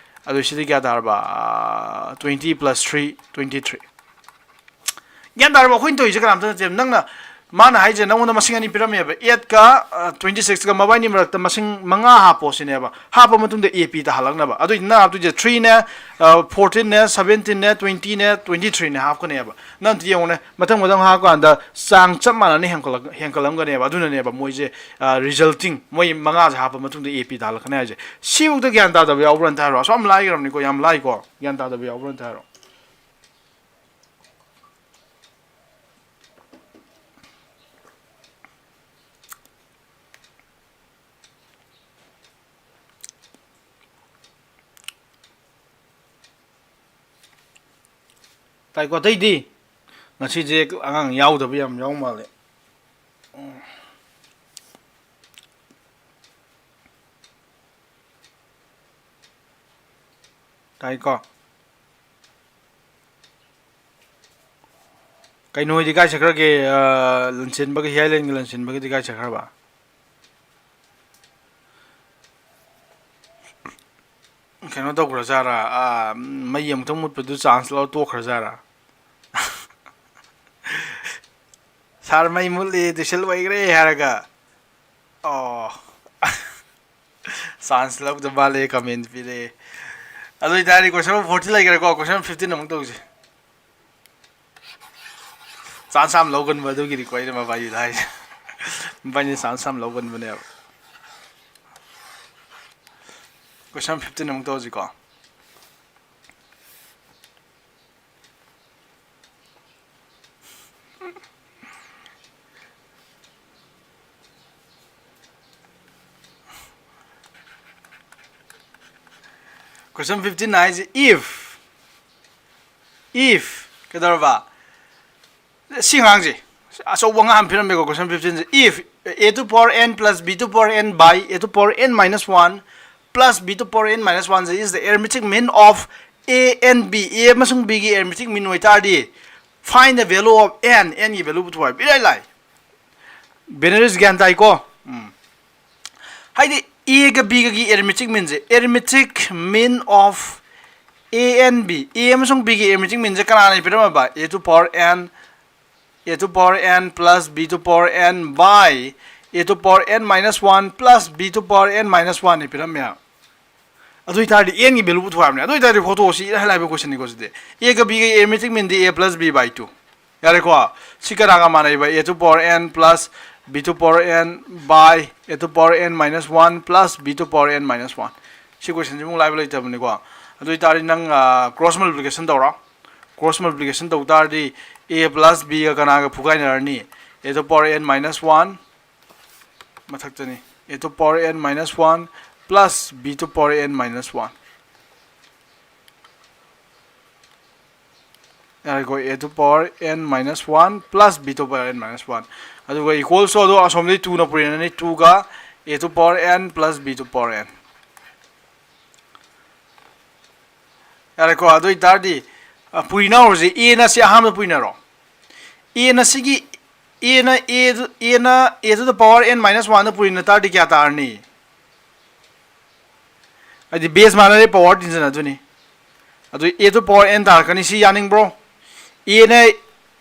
ꯑꯗꯨ ꯁꯤꯗꯤ ꯀꯌꯥ ꯇꯥꯔꯕ? ꯑ, twenty plus three, twenty three꯫ ꯒ꯭ꯌꯥꯟ ꯇꯥꯔꯕ? ꯑꯩꯈꯣꯏꯅ ꯇꯧꯔꯤꯁꯦ ꯀꯅꯥꯝꯇ ꯅꯠꯇꯦꯕ꯫ ꯅꯪꯅ, ꯃꯥꯅ ꯍꯥꯏꯁꯦ ꯅꯪꯉꯣꯟꯗ ꯃꯁꯤꯡ ꯑꯅꯤ ꯄꯤꯔꯝꯃꯦꯕ, eight ꯀ, ꯑ, twenty six ꯀ, ꯃꯕꯥꯏꯅꯤ ꯃꯔꯛꯇ ꯃꯁꯤꯡ ꯃꯉꯥ ꯍꯥꯞꯄꯣ ꯁꯤꯅꯦꯕ꯫ ꯍꯥꯞꯄ ꯃꯇꯨꯡꯗ a p ꯇꯥꯍꯜꯂꯛꯅꯕ꯫ ꯑꯗꯨꯏꯗꯤ ꯅꯪ ꯍꯥꯞꯇꯣꯏꯁꯦ three ꯅꯦ, ꯑ, fourteen ꯅꯦ, seventeen ꯅꯦ, twenty ꯅꯦ, twenty three ꯅꯦ ꯍꯥꯞꯀꯅꯦꯕ꯫ ꯅꯪ ꯑꯝꯇ ꯌꯦꯡꯉꯨꯅꯦ, ꯃꯊꯪ ꯃꯊꯪ ꯍꯥꯞꯀꯥꯟꯗ ꯆꯥꯡ ꯆꯞ ꯃꯥꯟꯅꯅ ꯍꯦꯟꯒꯠꯂꯛ-, ꯍꯦꯟꯒꯠꯂꯝꯒꯅꯦꯕ꯫ ꯑꯗꯨꯅꯅꯦꯕ ꯃꯣꯏꯁꯦ, ꯑ, resulting, ꯃꯣꯏ ꯃꯉꯥꯁꯦ ꯍꯥꯞꯄ ꯃꯇꯨꯡꯗ a p ꯇꯥꯍꯜꯂꯛꯀꯅꯤ ꯍꯥꯏꯁꯦ꯫ ꯁꯤꯐꯧꯗ ꯒ꯭ꯌꯥꯟ ꯇꯥꯗꯕ ꯌꯥꯎꯕ꯭ꯔꯥ ꯑꯝꯇ ꯍꯥꯏꯔꯣ? ꯑꯁꯨꯛ ꯌꯥꯝ ꯂꯥꯏꯈ꯭ꯔꯕꯅꯤꯀꯣ, ꯌꯥꯝ ꯂꯥꯏꯀꯣ꯫ ꯒ꯭ꯌꯥꯟ ꯇꯥꯗꯕ ꯌꯥꯎꯕ꯭ꯔꯥ ꯑꯝꯇ ꯍꯥꯏꯔꯣ? ꯇꯥꯏꯀꯣ? ꯑꯇꯩꯗꯤ? ꯉꯁꯤꯁꯦ ꯑꯉꯥꯡ ꯌꯥꯎꯗꯕ ꯌꯥꯝ ꯌꯥꯎ ꯃꯥꯜꯂꯦ꯫ ꯇꯥꯏꯀꯣ? ꯀꯩꯅꯣ ꯍꯣꯏꯗꯤ ꯀꯥꯏ ꯆꯠꯈ꯭ꯔꯒꯦ? ꯑ, ꯂꯟꯆꯦꯟꯕꯒ, ꯍꯤꯌꯥꯏꯂꯦꯟꯒ ꯂꯟꯆꯦꯟꯕꯒꯗꯤ ꯀꯥꯏ ꯆꯠꯈ꯭ꯔꯕ? ꯀꯩꯅꯣ ꯇꯧꯈ꯭ꯔꯖꯥꯠꯔꯥ? ꯑ, ꯃꯩ ꯑꯃꯨꯛꯇꯪ ꯃꯨꯠꯄꯗꯨ chance ꯂꯧꯔ ꯇꯣꯛꯈ꯭ꯔꯖꯥꯠꯔꯥ? Sir, ꯃꯩ ꯃꯨꯠꯂꯤ, tuition ꯂꯣꯏꯈ꯭ꯔꯦ ꯍꯥꯏꯔꯒ꯫ ꯑꯣ꯫ Chance ꯂꯧꯗ ꯃꯥꯜꯂꯦ, comment ꯄꯤꯔꯛꯑꯦ꯫ ꯑꯗꯨ ꯑꯣꯏꯇꯥꯔꯗꯤ question number fourteen ꯂꯩꯈ꯭ꯔꯦꯀꯣ, question number fifteen ꯑꯃꯨꯛ ꯇꯧꯁꯤ꯫ Chance ꯌꯥꯝ ꯂꯧꯒꯟꯕ ꯑꯗꯨꯒꯤꯅꯤꯀꯣ ꯑꯩꯅ ꯃꯕꯥꯅꯤꯗ ꯍꯥꯏꯁꯦ꯫ ꯃꯕꯥꯅꯤ chance ꯌꯥꯝ ꯂꯧꯒꯟꯕꯅꯦꯕ꯫ Question number fifteen ꯑꯃꯨꯛ ꯇꯧꯁꯤꯀꯣ꯫ Question fifteen ꯍꯥꯏꯁꯦ, if if ꯀꯩꯗꯧꯔꯕ? ꯁꯤ ꯑꯉꯥꯡꯁꯦ ꯑꯆꯧꯕ ꯑꯉꯥꯡ ꯑꯃ ꯄꯤꯔꯝꯃꯦꯀꯣ꯫ Question fifteen say, if a to power n plus b to power n by a to power n minus one plus b to power n minus one say is the arithmetic mean of a and b, a ꯑꯃꯁꯨꯡ b ꯒꯤ arithmetic mean ꯑꯣꯏꯇꯥꯔꯗꯤ find the value of n, n ꯒꯤ value ꯄꯨꯊꯣꯛ ꯍꯥꯏꯕ꯫ ꯏꯔꯥꯏ ꯂꯥꯏ꯫ ꯕꯦꯅꯔꯤꯁ ꯒ꯭ꯌꯥꯟ ꯇꯥꯏꯀꯣ? ꯎꯝ꯫ ꯍꯥꯏꯗꯤ a ꯒ b ꯒꯒꯤ arithmetic mean say, arithmetic mean of a and b, a ꯑꯃꯁꯨꯡ b ꯒꯤ arithmetic mean ꯁꯦ ꯀꯅꯥꯅ ꯄꯤꯔꯝꯃꯕ? A to power n, a to power n plus b to power n by a to power n minus one plus b to power n minus one ꯅꯤ ꯄꯤꯔꯝꯃꯦ꯫ ꯑꯗꯨ ꯑꯣꯏꯇꯥꯔꯗꯤ n ꯒꯤ value ꯄꯨꯊꯣꯛ ꯍꯥꯏꯕꯅꯦ꯫ ꯑꯗꯨ ꯑꯣꯏꯇꯥꯔꯗꯤ ꯍꯣꯇꯣ ꯁꯤ ꯏꯔꯥꯏ ꯂꯥꯏꯕ question ꯅꯤꯀꯣ ꯁꯤꯗꯤ꯫ A ꯒ b ꯒ arithmetic mean D a plus b by two꯫ ꯌꯥꯔꯦꯀꯣ? ꯁꯤ ꯀꯅꯥꯒ ꯃꯥꯟꯅꯩꯕ? A to power n plus b to power n by a to power n minus one plus b to power n minus one꯫ ꯁꯤ question ꯁꯤꯃꯨꯛ ꯂꯥꯏꯕ ꯂꯩꯇꯕꯅꯤꯀꯣ꯫ ꯑꯗꯨ ꯑꯣꯏꯇꯥꯔꯗꯤ ꯅꯪ, ꯑ, cross multiplication ꯇꯧꯔꯣ꯫ Cross multiplication ꯇꯧ ꯇꯥꯔꯗꯤ a plus b ꯒ ꯀꯅꯥꯒ ꯐꯨꯒꯥꯏꯅꯔꯅꯤ? A to power n minus one, ꯃꯊꯛꯇꯅꯤ, a to power n minus one plus b to power n minus one꯫ ꯌꯥꯔꯦꯀꯣ? A to power n minus one plus b to power n minus one꯫ ꯑꯗꯨꯒ equals to ꯑꯗꯣ ꯑꯁꯣꯝꯗꯒꯤ two ꯅ ꯄꯨꯔꯤꯅꯔꯅꯤ, two ꯒ a to power n plus b to power n꯫ ꯌꯥꯔꯦꯀꯣ? ꯑꯗꯨ ꯑꯣꯏꯇꯥꯔꯗꯤ, ꯑ, ꯄꯨꯔꯤꯅ ꯍꯧꯔꯁꯤ꯫ A ꯅ ꯁꯤ ꯑꯍꯥꯟꯕ ꯄꯨꯔꯤꯅꯔꯣ꯫ A ꯅ ꯁꯤꯒꯤ, a ꯅ a, a ꯅ a to the power n minus one ꯗ ꯄꯨꯔꯤꯅ ꯇꯥꯔꯗꯤ ꯀꯌꯥ ꯇꯥꯔꯅꯤ? ꯍꯥꯏꯗꯤ base ꯃꯥꯟꯅꯔꯦ, power ꯇꯤꯟꯁꯤꯟꯅꯗꯣꯏꯅꯤ꯫ ꯑꯗꯨ a to power n ꯇꯥꯔꯛꯀꯅꯤ꯫ ꯁꯤ ꯌꯥꯅꯤꯡꯕ꯭ꯔꯣ? A ꯅ,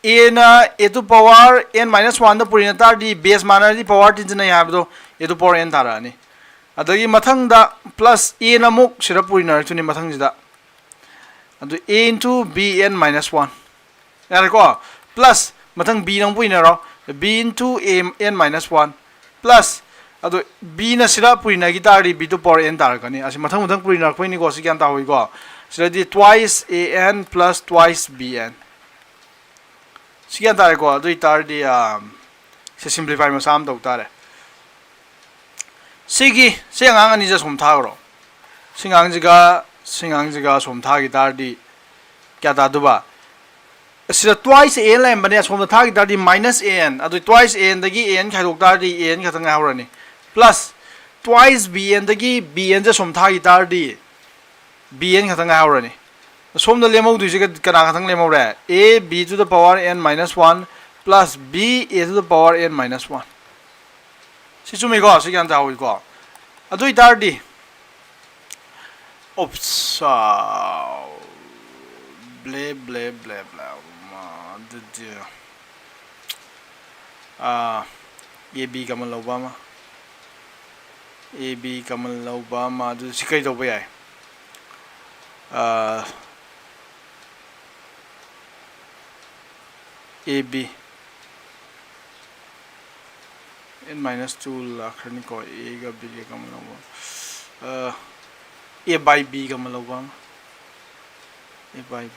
a ꯅ a to power n minus one ꯗ ꯄꯨꯔꯤꯅ ꯇꯥꯔꯗꯤ base ꯃꯥꯟꯅꯔꯗꯤ power ꯇꯤꯟꯁꯤꯟꯅꯩ ꯍꯥꯏꯕꯗꯣ, a to power n ꯇꯥꯔꯛꯑꯅꯤ꯫ ꯑꯗꯒꯤ ꯃꯊꯪꯗ plus a ꯅ ꯑꯃꯨꯛ ꯁꯤꯗ ꯄꯨꯔꯤꯅꯔꯛꯇꯣꯏꯅꯤ ꯃꯊꯪꯁꯤꯗ꯫ ꯑꯗꯨ a into b n minus one꯫ ꯌꯥꯔꯦꯀꯣ? Plus ꯃꯊꯪ b ꯅ ꯑꯃꯨꯛ ꯄꯨꯔꯤꯅꯔꯣ꯫ B into a n minus one plus, ꯑꯗꯣ b ꯅ ꯁꯤꯗ ꯄꯨꯔꯤꯅꯈꯤ ꯇꯥꯔꯗꯤ b to power n ꯇꯥꯔꯛꯀꯅꯤ꯫ ꯑꯁꯤ ꯃꯊꯪ ꯃꯊꯪ ꯄꯨꯔꯤꯅꯔꯛꯄꯩꯅꯤꯀꯣ, ꯁꯤ ꯒ꯭ꯌꯥꯟ ꯇꯥꯍꯧꯏꯀꯣ꯫ ꯁꯤꯗꯗꯤ twice a n plus twice b n꯫ ꯁꯤ ꯒ꯭ꯌꯥꯟ ꯇꯥꯔꯦꯀꯣ? ꯑꯗꯨ ꯑꯣꯏꯇꯥꯔꯗꯤ, ꯑꯥ, ꯁꯤ simplify ꯃꯆꯥ ꯑꯃ ꯇꯧ ꯇꯥꯔꯦ꯫ ꯁꯤꯒꯤ, ꯁꯤ ꯑꯉꯥꯡ ꯑꯅꯤꯁꯦ ꯁꯨꯝ ꯊꯥꯈ꯭ꯔꯣ꯫ ꯁꯤ ꯑꯉꯥꯡꯁꯤꯒ ꯁꯤ ꯑꯉꯥꯡꯁꯤꯒ ꯑꯁꯣꯝ ꯊꯥꯈꯤ ꯇꯥꯔꯗꯤ ꯀꯌꯥ ꯇꯥꯗꯨꯕ? ꯑꯁꯤꯗ twice a n ꯂꯩꯔꯝꯕꯅꯦ, ꯑꯁꯣꯝꯗ ꯊꯥꯈꯤ ꯇꯥꯔꯗꯤ minus a n, ꯑꯗꯨ twice a n ꯗꯒꯤ a n ꯈꯥꯏꯗꯣꯛ ꯇꯥꯔꯗꯤ a n ꯈꯛꯇꯪ ꯉꯥꯏꯍꯧꯔꯅꯤ꯫ Plus twice b n ꯗꯒꯤ b n ꯁꯦ ꯑꯁꯣꯝ ꯊꯥꯈꯤ ꯇꯥꯔꯗꯤ b n ꯈꯛꯇꯪ ꯉꯥꯏꯍꯧꯔꯅꯤ꯫ ꯑꯁꯣꯝꯗ ꯂꯦꯝꯍꯧꯗꯣꯏꯁꯦ ꯀ-, ꯀꯅꯥ ꯈꯛꯇꯪ ꯂꯦꯝꯍꯧꯔꯦ? A b to the power n minus one plus b a to the power n minus one꯫ ꯁꯤ ꯆꯨꯝꯃꯤꯀꯣ? ꯁꯤ ꯒ꯭ꯌꯥꯟ ꯇꯥꯍꯧꯋꯤꯀꯣ? ꯑꯗꯨ ꯑꯣꯏꯇꯥꯔꯗꯤ, oops, ꯑꯥ, ble, ble, ble, ble, ꯑꯗꯨꯗꯤ, ꯑꯥ, a b common ꯂꯧꯕ ꯑꯃ, a b common ꯂꯧꯕ ꯑꯃ, ꯑꯗꯨ ꯁꯤ ꯀꯩ ꯇꯧꯕ ꯌꯥꯏ? ꯑꯥ, a b, n minus two ꯂꯥꯛꯈ꯭ꯔꯅꯤꯀꯣ, a ꯒ b ꯒ common ꯂꯧꯕ, ꯑꯥ, a by b common ꯂꯧꯕ ꯑꯃ, a by b꯫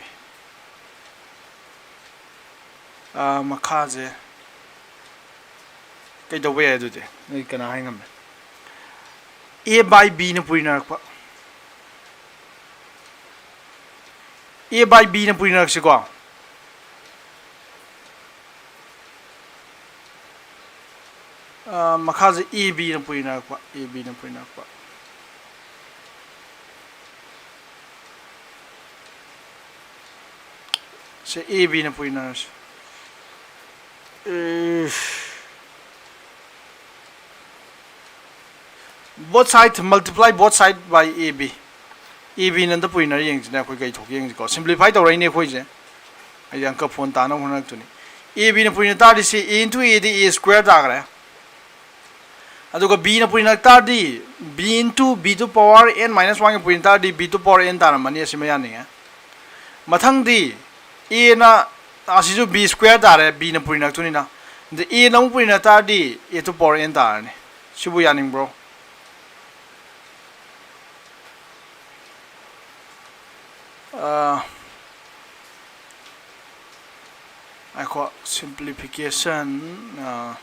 ꯑꯥ, ꯃꯈꯥꯁꯦ ꯀꯩꯗꯧꯕ ꯌꯥꯏ ꯑꯗꯨꯗꯤ? ꯅꯣꯏ ꯀꯅꯥ ꯍꯥꯏ ꯉꯝꯃꯦ? A by b ꯅ ꯄꯨꯔꯤꯅꯔꯛꯄ꯫ A by b ꯅ ꯄꯨꯔꯤꯅꯔꯛꯁꯤꯀꯣ꯫ ꯑꯥ, ꯃꯈꯥꯁꯦ a b ꯅ ꯄꯨꯔꯤꯅꯔꯛꯄ, a b ꯅ ꯄꯨꯔꯤꯅꯔꯛꯄ꯫ ꯁꯦ a b ꯅ ꯄꯨꯔꯤꯅꯔꯁꯤ꯫ ꯑꯦ, both side, multiply both side by a b꯫ a b ꯅ ꯑꯝꯇ ꯄꯨꯔꯤꯅꯔ ꯌꯦꯡꯁꯤꯅꯦ, ꯑꯩꯈꯣꯏ ꯀꯩ ꯊꯣꯛꯀꯦ ꯌꯦꯡꯁꯤꯀꯣ꯫ Simplify ꯇꯧꯔꯛꯏꯅꯦ ꯑꯩꯈꯣꯏꯁꯦ, ꯑꯩꯁꯦ ꯑꯪꯀ ꯐꯣꯟ ꯇꯥꯅꯕ ꯍꯣꯠꯅꯔꯛꯇꯣꯏꯅꯤ꯫ a b ꯅ ꯄꯨꯔꯤꯅ ꯇꯥꯔꯗꯤ ꯁꯤ a into a D a square ꯇꯥꯈ꯭ꯔꯦ꯫ ꯑꯗꯨꯒ b ꯅ ꯄꯨꯔꯤꯅ ꯇꯥꯔꯗꯤ b into b to power n minus one ꯒꯤ ꯄꯨꯔꯤꯅ ꯇꯥꯔꯗꯤ b to power n ꯇꯥꯔꯝꯃꯅꯤ, ꯑꯁꯤꯃ ꯌꯥꯅꯤꯡꯉꯦ꯫ ꯃꯊꯪꯗꯤ a ꯅ, ꯑꯁꯤꯁꯨ b square ꯇꯥꯔꯦ, b ꯅ ꯄꯨꯔꯤꯅꯛꯇꯣꯏꯅꯤꯅ꯫ ꯑꯗ a ꯅ ꯑꯃꯨꯛ ꯄꯨꯔꯤꯅ ꯇꯥꯔꯗꯤ a to power n ꯇꯥꯔꯅꯤ꯫ ꯁꯤꯕꯨ ꯌꯥꯅꯤꯡꯕ꯭ꯔꯣ? ꯑꯥ, ꯉꯥꯏꯈꯣ, simplification, ah,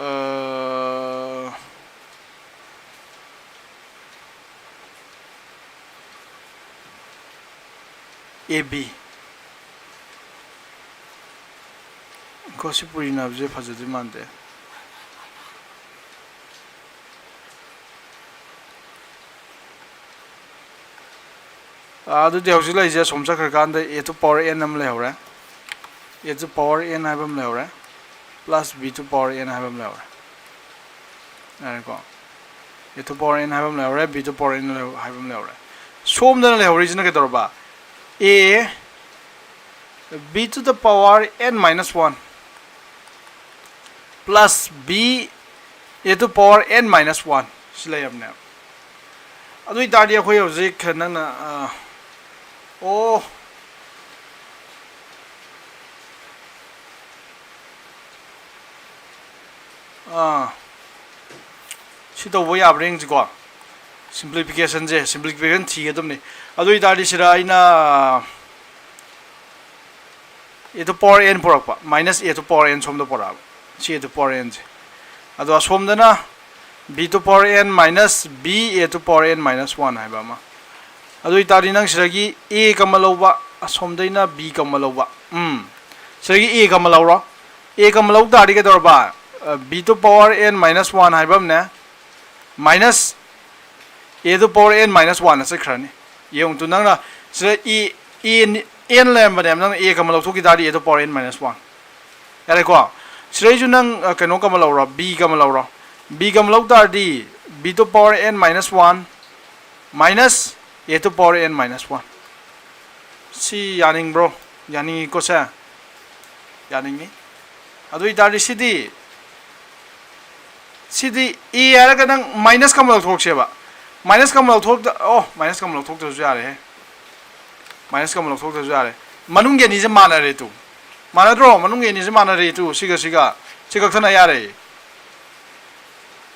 ah, A B꯫ ꯀꯣ, ꯁꯤ ꯄꯨꯔꯤꯅꯕꯁꯦ ꯐꯖꯗꯣꯏ ꯃꯥꯟꯗꯦ꯫ ꯑꯥ, ꯑꯗꯨꯗꯤ ꯍꯧꯖꯤꯛ ꯂꯩꯔꯤꯁꯦ ꯑꯁꯣꯝ ꯆꯠꯈ꯭ꯔꯀꯥꯟꯗ A to power n ꯑꯃ ꯂꯩꯍꯧꯔꯦ, A to power n ꯍꯥꯏꯕ ꯑꯃ ꯂꯩꯍꯧꯔꯦ, plus B to power n ꯍꯥꯏꯕ ꯑꯃ ꯂꯩꯍꯧꯔꯦ꯫ ꯌꯥꯔꯦꯀꯣ? A to power n ꯍꯥꯏꯕ ꯑꯃ ꯂꯩꯍꯧꯔꯦ, B to power n ꯍꯥꯏꯕ ꯑꯃ ꯂꯩꯍꯧꯔꯦ꯫ ꯁꯣꯝꯗꯅ ꯂꯩꯍꯧꯔꯤꯁꯤꯅ ꯀꯩꯗꯧꯔꯕ? A, B to the power n minus one plus B, A to power n minus one ꯁꯤ ꯂꯩꯔꯕꯅꯦꯕ꯫ ꯑꯗꯨ ꯑꯣꯏꯇꯥꯔꯗꯤ ꯑꯩꯈꯣꯏ ꯍꯧꯖꯤꯛ ꯅꯪꯅ, ꯑ, ꯑꯣ, ꯑꯥ, ꯁꯤ ꯇꯧꯕ ꯌꯥꯕ꯭ꯔꯥ ꯌꯦꯡꯁꯤꯀꯣ꯫ Simplification ꯁꯦ, simplification ꯊꯤꯒꯗꯕꯅꯤ꯫ ꯑꯗꯨ ꯑꯣꯏꯇꯥꯔꯗꯤ ꯁꯤꯗ ꯑꯩꯅ A to power n ꯄꯨꯔꯛꯄ, minus A to power n ꯁꯣꯝꯗ ꯄꯨꯔꯛꯑꯕ, ꯁꯤ A to power n ꯁꯦ꯫ ꯑꯗꯣ ꯑꯁꯣꯝꯗꯅ B to power n minus B A to power n minus one ꯍꯥꯏꯕ ꯑꯃ꯫ ꯑꯗꯨ ꯑꯣꯏꯇꯥꯔꯗꯤ ꯅꯪ ꯁꯤꯗꯒꯤ A ꯀꯝꯃ ꯂꯧꯕ, ꯑꯁꯣꯝꯗꯩꯅ B ꯀꯝꯃ ꯂꯧꯕ꯫ ꯎꯝ꯫ ꯁꯤꯗꯒꯤ A ꯀꯝꯃ ꯂꯧꯔꯣ꯫ A ꯀꯝꯃ ꯂꯧ ꯇꯥꯔꯗꯤ ꯀꯩꯗꯧꯔꯕ? ꯑ, B to power n minus one ꯍꯥꯏꯕ ꯑꯃꯅꯦ, minus A to power n minus one ꯆꯠꯈ꯭ꯔꯅꯤ꯫ ꯌꯦꯡꯉꯨ ꯇꯨ, ꯅꯪꯅ ꯁꯤꯗ A, A, n ꯂꯩꯔꯝꯕꯅꯦꯕ, ꯅꯪꯅ A ꯀꯝꯃ ꯂꯧꯊꯣꯛꯈꯤ ꯇꯥꯔꯗꯤ A to power n minus one꯫ ꯌꯥꯔꯦꯀꯣ? ꯁꯤꯗꯩꯁꯨ ꯅꯪ, ꯑ, ꯀꯩꯅꯣ ꯀꯝꯃ ꯂꯧꯔꯣ, B ꯀꯝꯃ ꯂꯧꯔꯣ꯫ B ꯀꯝꯃ ꯂꯧ ꯇꯥꯔꯗꯤ B to power n minus one minus A to power n minus one꯫ ꯁꯤ ꯌꯥꯅꯤꯡꯕ꯭ꯔꯣ? ꯌꯥꯅꯤꯡꯉꯤꯀꯣ ꯁꯦ? ꯌꯥꯅꯤꯡꯉꯤ꯫ ꯑꯗꯨ ꯑꯣꯏꯇꯥꯔꯗꯤ ꯁꯤꯗꯤ, ꯁꯤꯗꯤ A ꯍꯥꯏꯔꯒ ꯅꯪ minus ꯀꯝꯃ ꯂꯧꯊꯣꯛꯁꯦꯕ꯫ Minus ꯀꯝꯃ ꯂꯧꯊꯣꯛꯇ-, ꯑꯣ, minus ꯀꯝꯃ ꯂꯧꯊꯣꯛꯇ꯭ꯔꯁꯨ ꯌꯥꯔꯦꯍꯦ꯫ Minus ꯀꯝꯃ ꯂꯧꯊꯣꯛꯇ꯭ꯔꯁꯨ ꯌꯥꯔꯦ꯫ ꯃꯅꯨꯡꯒꯤ ꯑꯅꯤꯁꯦ ꯃꯥꯟꯅꯔꯦ ꯇꯨ꯫ ꯃꯥꯟꯅꯗ꯭ꯔꯣ? ꯃꯅꯨꯡꯒꯤ ꯑꯅꯤꯁꯦ ꯃꯥꯟꯅꯔꯦ ꯇꯨ꯫ ꯁꯤꯒ ꯁꯤꯒ꯫ ꯁꯤ ꯀꯛꯊꯠꯅ ꯌꯥꯔꯦ꯫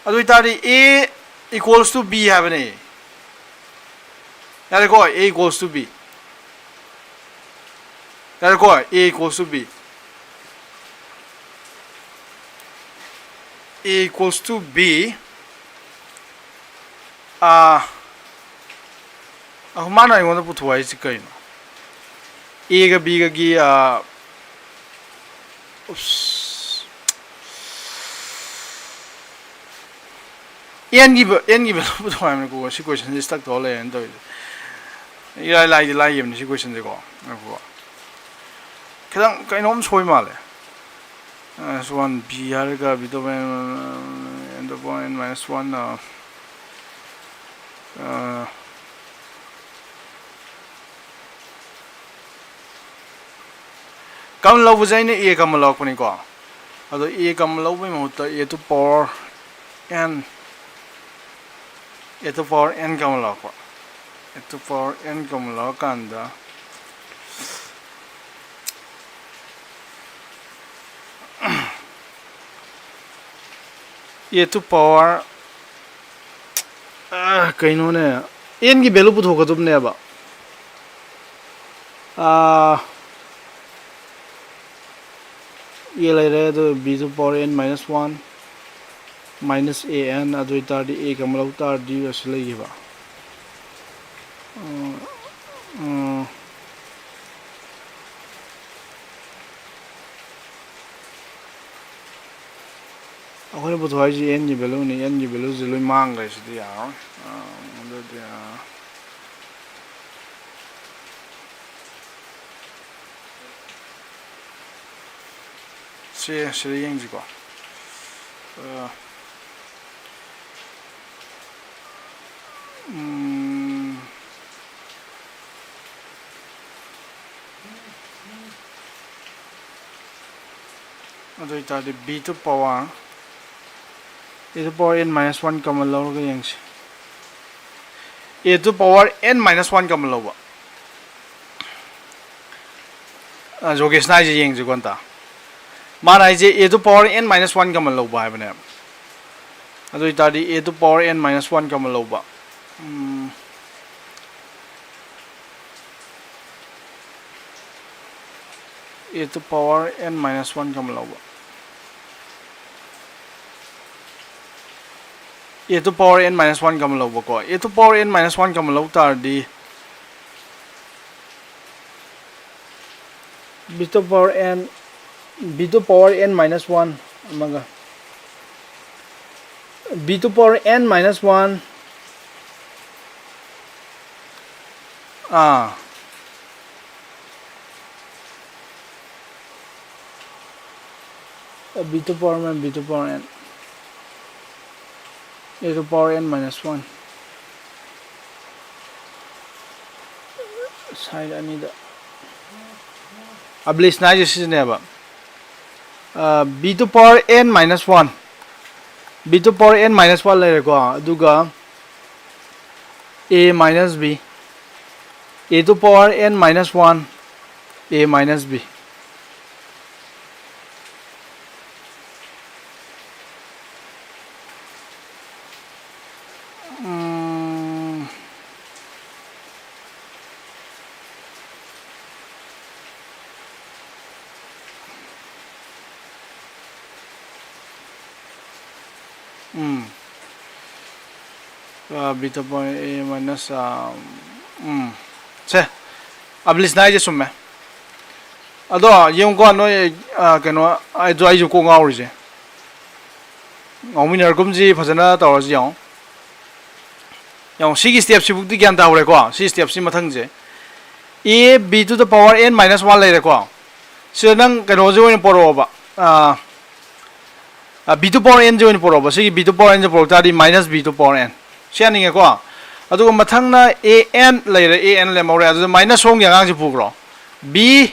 ꯑꯗꯨ ꯑꯣꯏꯇꯥꯔꯗꯤ A equals to B ꯍꯥꯏꯕꯅꯦ꯫ ꯌꯥꯔꯦꯀꯣ? A equals to B꯫ ꯌꯥꯔꯦꯀꯣ? A equals to B꯫ A equals to B꯫ ꯑꯥ, ꯑ, ꯃꯥꯅ ꯑꯩꯉꯣꯟꯗ ꯄꯨꯊꯣꯛ ꯍꯥꯏꯁꯤ ꯀꯩꯅꯣ? ꯑꯦꯒ ꯕꯤꯒꯒꯤ, ꯑ, ꯎꯁ꯫ ꯑꯦꯟꯒꯤ ꯚꯦ-, ꯑꯦꯟꯒꯤ ꯚꯦꯂꯨ ꯄꯨꯊꯣꯛ ꯍꯥꯏꯕꯅꯤꯀꯣ꯫ ꯁꯤ ꯀꯣꯏꯁꯟꯁꯦ ꯁ꯭ꯇꯛ ꯇꯧꯔ ꯂꯩꯔꯦꯅ ꯇꯧꯔꯤꯁꯦ꯫ ꯏꯔꯥꯏ ꯂꯥꯏꯗꯤ ꯂꯥꯏꯈꯤꯕꯅꯤ ꯁꯤ ꯀꯣꯏꯁꯟꯁꯦꯀꯣ꯫ ꯉꯥꯏꯈꯣꯀꯣ꯫ ꯈꯤꯇꯪ ꯀꯩꯅꯣꯝ ꯁꯣꯏ ꯃꯥꯜꯂꯦ꯫ ꯑꯦꯁ ꯋꯥꯟ ꯕꯤ ꯍꯥꯏꯔꯒ B to N, N to power N minus one, uh, uh, ꯀꯃꯟ ꯂꯧꯕꯁꯦ ꯑꯩꯅ ꯑꯦ ꯀꯃꯟ ꯂꯧꯔꯛꯄꯅꯤꯀꯣ꯫ ꯑꯗꯣ ꯑꯦ ꯀꯃꯟ ꯂꯧꯕꯒꯤ ꯃꯍꯨꯠꯇ A two power N, A two power N common ꯂꯧꯔꯛꯄ꯫ A two power N common ꯂꯧꯔꯀꯥꯟꯗ, ꯑꯦ ꯇꯨ ꯄꯥꯋꯔ, ꯑ, ꯀꯩꯅꯣꯅꯦ, ꯑꯦꯟꯒꯤ ꯚꯦꯂꯨ ꯄꯨꯊꯣꯛꯀꯗꯕꯅꯦꯕ꯫ ꯑ, ꯑꯦ ꯂꯩꯔꯦ, ꯑꯗꯨ B two power N minus one minus A N, ꯑꯗꯨ ꯑꯣꯏꯇꯥꯔꯗꯤ ꯑꯦ ꯀꯃꯟ ꯂꯧ ꯇꯥꯔꯗꯤ ꯑꯁꯤ ꯂꯩꯈꯤꯕ꯫ ꯎꯝ, ꯎꯝ꯫ ꯑꯩꯈꯣꯏꯅ ꯄꯨꯊꯣꯛ ꯍꯥꯏꯁꯤ ꯑꯦꯟꯒꯤ ꯚꯦꯂꯨꯅꯤ, ꯑꯦꯟꯒꯤ ꯚꯦꯂꯨꯁꯤ ꯂꯣꯏ ꯃꯥꯡꯈ꯭ꯔꯦ, ꯁꯤꯗꯤ ꯌꯥꯔꯣꯏ꯫ ꯑ, ꯑꯗꯨꯗꯤ, ꯑ, ꯁꯦ, ꯁꯤꯗ ꯌꯦꯡꯁꯤꯀꯣ꯫ ꯑ, ꯎꯝ, ꯑꯗꯨ ꯑꯣꯏꯇꯥꯔꯗꯤ B two power, A two power N minus one common ꯂꯧꯔꯒ ꯌꯦꯡꯁꯤ꯫ A two power N minus one common ꯂꯧꯕ꯫ ꯑ, ꯖꯣꯒꯦꯁꯅ ꯍꯥꯏꯁꯦ ꯌꯦꯡꯁꯤꯀꯣ ꯑꯝꯇ꯫ ꯃꯥꯅ ꯍꯥꯏꯁꯦ A two power N minus one common ꯂꯧꯕ ꯍꯥꯏꯕꯅꯦꯕ꯫ ꯑꯗꯨ ꯑꯣꯏꯇꯥꯔꯗꯤ A two power N minus one common ꯂꯧꯕ꯫ Um. A two power N minus one common ꯂꯧꯕ꯫ A two power N minus one common ꯂꯧꯕꯀꯣ꯫ A two power N minus one ꯀꯃꯟ ꯂꯧ ꯇꯥꯔꯗꯤ, B to power n, B to power n minus one ꯑꯃꯒ, B to power n minus one, ah, B to power n, B to power n, A to power n minus one, side ꯑꯅꯤꯗ ꯑꯕꯂꯤꯁꯅ ꯍꯥꯏꯁꯦ ꯁꯤꯅꯦꯕ꯫ B to power n minus one, B to power n minus one ꯂꯩꯔꯦꯀꯣ, ꯑꯗꯨꯒ A minus B, A to power n minus one, A minus B. Um, um. B to power n minus, ꯎꯝ, ꯁꯦ, ꯑꯕꯂꯤꯁꯅ ꯍꯥꯏꯁꯦ ꯆꯨꯝꯃꯦ꯫ ꯑꯗꯣ ꯌꯦꯡꯉꯨꯀꯣ ꯅꯣꯏ, ꯀꯩꯅꯣ, ꯑꯩꯁꯨ, ꯑꯩꯁꯨ ꯀꯣꯛ ꯉꯥꯎꯔꯤꯁꯦ꯫ ꯉꯥꯎꯃꯤꯟꯅꯔꯒꯨꯝꯁꯤ, ꯐꯖꯅ ꯇꯧꯔꯁꯤ꯫ ꯌꯦꯡꯉꯣ, ꯌꯦꯡꯉꯣ, ꯁꯤꯒꯤ ꯁ꯭ꯇꯦꯞꯁꯤꯕꯨꯛꯇꯤ ꯒ꯭ꯌꯥꯟ ꯇꯥꯍꯧꯔꯦꯀꯣ꯫ ꯁꯤ ꯁ꯭ꯇꯦꯞꯁꯤ ꯃꯊꯪꯁꯦ, A B to the power n minus one ꯂꯩꯔꯦꯀꯣ꯫ ꯁꯤꯗ ꯅꯪ ꯀꯩꯅꯣꯁꯦ ꯑꯣꯏꯅ ꯄꯣꯔꯛꯑꯣꯕ, B to power n ꯁꯦ ꯑꯣꯏꯅ ꯄꯣꯔꯛꯑꯣꯕ꯫ ꯁꯤꯒꯤ B to power n say pork ꯇꯥꯔꯗꯤ minus B to power n ꯁꯤ ꯌꯥꯅꯤꯡꯉꯦꯀꯣ꯫ ꯑꯗꯨꯒ ꯃꯊꯪꯅ A n ꯂꯩꯔꯦ, A n ꯂꯦꯝꯍꯧꯔꯦ꯫ ꯑꯗꯨꯗ ꯃꯥꯏꯅꯁ ꯁꯣꯝꯒꯤ ꯑꯉꯥꯡꯁꯦ ꯄꯨꯈ꯭ꯔꯣ, B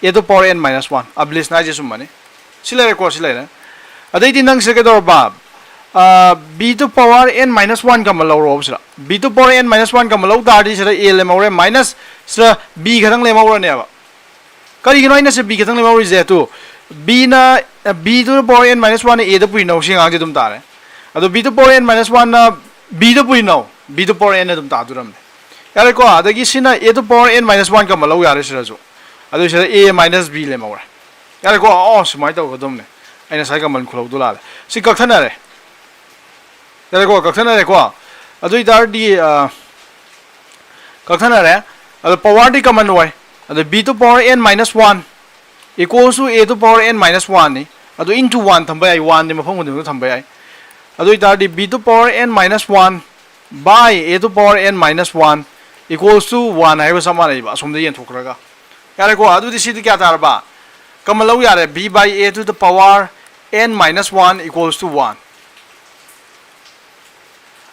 A to power n minus one꯫ ꯑꯕꯂꯤꯁꯅ ꯍꯥꯏꯁꯦ ꯆꯨꯝꯃꯅꯤ꯫ ꯁꯤ ꯂꯩꯔꯦꯀꯣ, ꯁꯤ ꯂꯩꯔꯦ꯫ ꯑꯗꯩꯗꯤ ꯅꯪ ꯁꯤꯗ ꯀꯩꯗꯧꯔꯕ? B to power n minus one ꯀꯝꯕ ꯂꯧꯔꯣꯕ ꯁꯤꯗ꯫ B to power n minus one ꯀꯝꯕ ꯂꯧ ꯇꯥꯔꯗꯤ ꯁꯤꯗ A ꯂꯦꯝꯍꯧꯔꯦ, ꯃꯥꯏꯅꯁ ꯁꯤꯗ B ꯈꯛꯇꯪ ꯂꯦꯝꯍꯧꯔꯅꯦꯕ꯫ ꯀꯔꯤꯒꯤꯅꯣ ꯑꯩꯅ ꯁꯤ B ꯈꯛꯇꯪ ꯂꯦꯝꯍꯧꯔꯤꯁꯦ? ꯇꯨ, B ꯅ, B to the power n minus one ꯅ A ꯗ ꯄꯨꯏꯅꯧ, ꯁꯤ ꯑꯉꯥꯡꯁꯦ ꯑꯗꯨꯝ ꯇꯥꯔꯦ꯫ ꯑꯗꯣ B to power n minus one ꯅ B the ꯄꯨꯏꯅꯧ, B to power n ꯑꯗꯨꯝ ꯇꯥꯗꯣꯔꯝꯅꯦ꯫ ꯌꯥꯔꯦꯀꯣ? ꯑꯗꯒꯤ ꯁꯤꯅ A to power n minus one ꯀꯝꯕ ꯂꯧ ꯌꯥꯔꯦ ꯁꯤꯗꯁꯨ꯫ ꯑꯗꯨ ꯁꯤꯗ A minus B ꯂꯦꯝꯍꯧꯔꯦ꯫ ꯌꯥꯔꯦꯀꯣ? ꯑꯣ, ꯁꯨꯃꯥꯏꯅ ꯇꯧꯒꯗꯕꯅꯦ꯫ ꯑꯩꯅ ꯉꯁꯥꯏ ꯀꯃꯟ ꯈꯨꯂꯧꯗꯣ ꯂꯥꯜꯂꯦ꯫ ꯁꯤ ꯀꯛꯊꯠꯅꯔꯦ꯫ ꯌꯥꯔꯦꯀꯣ? ꯀꯛꯊꯠꯅꯔꯦꯀꯣ? ꯑꯗꯨ ꯑꯣꯏꯇꯥꯔꯗꯤ, ꯑ, ꯀꯛꯊꯠꯅꯔꯦ꯫ ꯑꯗꯣ power ꯗꯤ ꯀꯃꯟ ꯑꯣꯏ꯫ ꯑꯗꯣ B to power n minus one, equals to a to power n minus one ꯅꯤ꯫ ꯑꯗꯨ into one ꯊꯝꯕ ꯌꯥꯏ, one ꯗꯤ ꯃꯐꯝ ꯈꯨꯗꯤꯡꯃꯛꯇ ꯊꯝꯕ ꯌꯥꯏ꯫ ꯑꯗꯨ ꯑꯣꯏꯇꯥꯔꯗꯤ b to power n minus one by a to power n minus one equals to one ꯍꯥꯏꯕ ꯆꯞ ꯃꯥꯟꯅꯩꯕ, ꯑꯁꯣꯝꯗ ꯌꯦꯟꯊꯣꯛꯈ꯭ꯔꯒ꯫ ꯌꯥꯔꯦꯀꯣ? ꯑꯗꯨꯗꯤ ꯁꯤꯗꯤ ꯀꯌꯥ ꯇꯥꯔꯕ? ꯀꯃꯟ ꯂꯧ ꯌꯥꯔꯦ, b by a to the power n minus one equals to one꯫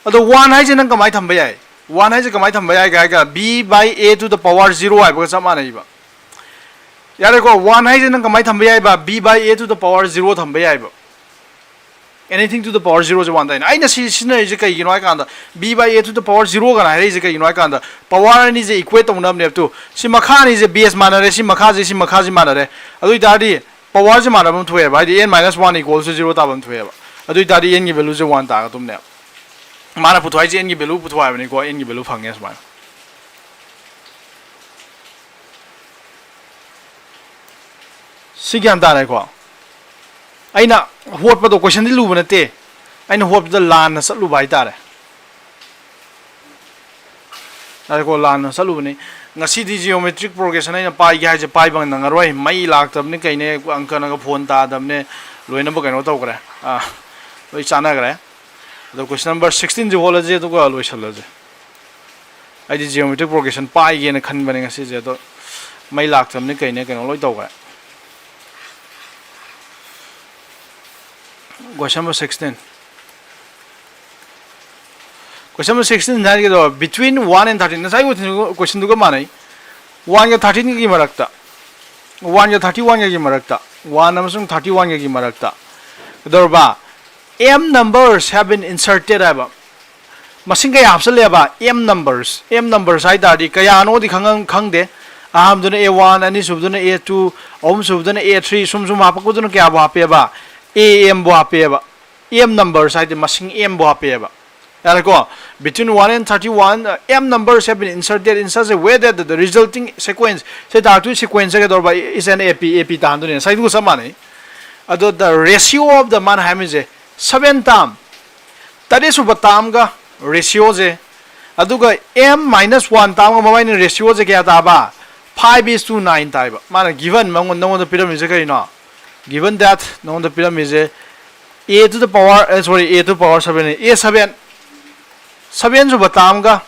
ꯑꯗꯣ one ꯍꯥꯏꯁꯦ ꯅꯪ ꯀꯃꯥꯏꯅ ꯊꯝꯕ ꯌꯥꯏ? One ꯍꯥꯏꯁꯦ ꯀꯃꯥꯏꯅ ꯊꯝꯕ ꯌꯥꯏ ꯍꯥꯏꯔꯒ, b by a to the power zero ꯍꯥꯏꯕꯒ ꯆꯞ ꯃꯥꯟꯅꯩꯕ꯫ ꯌꯥꯔꯦꯀꯣ? One ꯍꯥꯏꯁꯦ ꯅꯪ ꯀꯃꯥꯏꯅ ꯊꯝꯕ ꯌꯥꯏꯕ? B by a to the power zero ꯊꯝꯕ ꯌꯥꯏꯕ꯫ Anything to the power zero say one ꯇꯥꯏꯅ꯫ ꯑꯩꯅ ꯁꯤ ꯁꯤꯖꯤꯟꯅꯔꯤꯁꯦ ꯀꯩꯒꯤꯅꯣ ꯍꯥꯏ ꯀꯥꯟꯗ, b by a to the power zero ꯀꯅ ꯍꯥꯏꯔꯛꯏꯁꯦ ꯀꯩꯒꯤꯅꯣ ꯍꯥꯏ ꯀꯥꯟꯗ, power ꯑꯅꯤꯁꯦ equate ꯇꯧꯅꯕꯅꯦꯕ꯫ ꯇꯨ, ꯁꯤ ꯃꯈꯥ ꯑꯅꯤꯁꯦ base ꯃꯥꯟꯅꯔꯦ, ꯁꯤ ꯃꯈꯥꯁꯦ, ꯁꯤ ꯃꯈꯥꯁꯦ ꯃꯥꯟꯅꯔꯦ꯫ ꯑꯗꯨ ꯑꯣꯏꯇꯥꯔꯗꯤ power ꯁꯦ ꯃꯥꯟꯅꯕ ꯑꯃ ꯊꯣꯛꯑꯦꯕ, ꯍꯥꯏꯗꯤ n minus one equals to zero ꯇꯥꯕ ꯑꯃ ꯊꯣꯛꯑꯦꯕ꯫ ꯑꯗꯨ ꯑꯣꯏꯇꯥꯔꯗꯤ n ꯒꯤ value ꯁꯦ one ꯇꯥꯒꯗꯕꯅꯦꯕ꯫ ꯃꯥꯅ ꯄꯨꯊꯣꯛ ꯍꯥꯏꯁꯦ n ꯒꯤ value ꯄꯨꯊꯣꯛ ꯍꯥꯏꯕꯅꯤꯀꯣ, n ꯒꯤ value ꯐꯪꯉꯦ ꯁꯨꯃꯥꯏꯅ꯫ ꯁꯤ ꯒ꯭ꯌꯥꯟ ꯇꯥꯔꯦꯀꯣ? ꯑꯩꯅ ꯍꯣꯠꯄꯗꯣ, question ꯗꯤ ꯂꯨꯕ ꯅꯠꯇꯦ, ꯑꯩꯅ ꯍꯣꯠꯄꯗ ꯂꯥꯟꯅ ꯆꯠꯂꯨꯕ ꯍꯥꯏꯇꯥꯔꯦ꯫ ꯌꯥꯔꯦꯀꯣ, ꯂꯥꯟꯅ ꯆꯠꯂꯨꯕꯅꯤ꯫ ꯉꯁꯤꯗꯤ geometric progression ꯑꯩꯅ ꯄꯥꯏꯒꯦ ꯍꯥꯏꯁꯦ ꯄꯥꯏꯕ ꯅꯪꯉꯔꯣꯏ, ꯃꯩ ꯂꯥꯛꯇꯕꯅꯤ ꯀꯩꯅꯦ, ꯑꯪꯀꯅꯒ phone ꯇꯥꯗꯕꯅꯦ, ꯂꯣꯏꯅꯃꯛ ꯀꯩꯅꯣ ꯇꯧꯈ꯭ꯔꯦ, ꯑꯥ, ꯂꯣꯏ ꯆꯥꯟꯅꯈ꯭ꯔꯦ꯫ ꯑꯗꯣ question number sixteen ꯁꯦ ꯍꯣꯠꯂꯁꯦ, ꯑꯗꯨꯒ ꯂꯣꯏꯁꯜꯂꯁꯦ꯫ ꯑꯩꯗꯤ geometric progression ꯄꯥꯏꯒꯦꯅ ꯈꯟꯕꯅꯦ ꯉꯁꯤꯁꯦ, ꯑꯗꯣ ꯃꯩ ꯂꯥꯛꯇꯕꯅꯤ ꯀꯩꯅꯦ, ꯀꯩꯅꯣ ꯂꯣꯏ ꯇꯧꯈ꯭ꯔꯦ꯫ Question number sixteen꯫ Question number sixteen ꯍꯥꯏꯔꯒꯦꯗꯣ, between one and thirteen, ꯉꯁꯥꯏ question ꯗꯨꯒ ꯃꯥꯟꯅꯩ꯫ One ꯒ thirteen ꯒꯒꯤ ꯃꯔꯛꯇ, one ꯒ thirty one ꯒꯒꯤ ꯃꯔꯛꯇ, one ꯑꯃꯁꯨꯡ thirty one ꯒꯒꯤ ꯃꯔꯛꯇ ꯀꯩꯗꯧꯔꯕ? M numbers have been inserted ꯍꯥꯏꯕ꯫ ꯃꯁꯤꯡ ꯀꯌꯥ ꯍꯥꯞꯆꯜꯂꯦꯕ? M numbers꯫ M numbers ꯍꯥꯏ ꯇꯥꯔꯗꯤ ꯀꯌꯥꯅꯣꯗꯤ ꯈꯪꯉ-, ꯈꯪꯗꯦ꯫ ꯑꯍꯥꯟꯕꯗꯨꯅ a one, ꯑꯅꯤꯁꯨꯕꯗꯨꯅ a two, ꯑꯍꯨꯝꯁꯨꯕꯗꯨꯅ a three, ꯁꯨꯝ ꯁꯨꯝ ꯍꯥꯞꯄꯛꯄꯗꯨꯅ ꯀꯌꯥꯕꯨ ꯍꯥꯞꯄꯦꯕ? A m ꯕꯨ ꯍꯥꯞꯄꯦꯕ꯫ M numbers ꯍꯥꯏꯗꯤ ꯃꯁꯤꯡ m ꯕꯨ ꯍꯥꯞꯄꯦꯕ꯫ ꯌꯥꯔꯦꯀꯣ? Between one and thirty one, uh, m numbers have been inserted in such a way that the resulting sequence, ꯁꯤ ꯇꯥꯔꯛꯇꯣꯏ sequence ꯁꯦ ꯀꯩꯗꯧꯔꯕ? Is an A P, A P ꯇꯥꯍꯟꯗꯣꯏꯅꯦ꯫ ꯉꯁꯥꯏꯗꯨꯒ ꯆꯞ ꯃꯥꯟꯅꯩ꯫ ꯑꯗꯣ the ratio of the, ꯃꯥꯅ ꯍꯥꯏꯔꯝꯃꯤꯁꯦ seven term, ꯇꯔꯦꯠ ꯁꯨꯕ term ꯒ ratio ꯁꯦ, ꯑꯗꯨꯒ m minus one term ꯒ ꯃꯕꯥꯏꯅꯤ ratio ꯁꯦ ꯀꯌꯥ ꯇꯥꯕ? five is to nine ꯇꯥꯏꯕ꯫ ꯃꯥꯅ given ꯃꯉꯣꯟ-, ꯅꯉꯣꯟꯗ ꯄꯤꯔꯝꯃꯤꯁꯦ ꯀꯔꯤꯅꯣ? Given that ꯅꯉꯣꯟꯗ ꯄꯤꯔꯝꯃꯤꯁꯦ a to the power, eh, sorry, a to the power seven, a seven, seven ꯁꯨꯕ termꯒ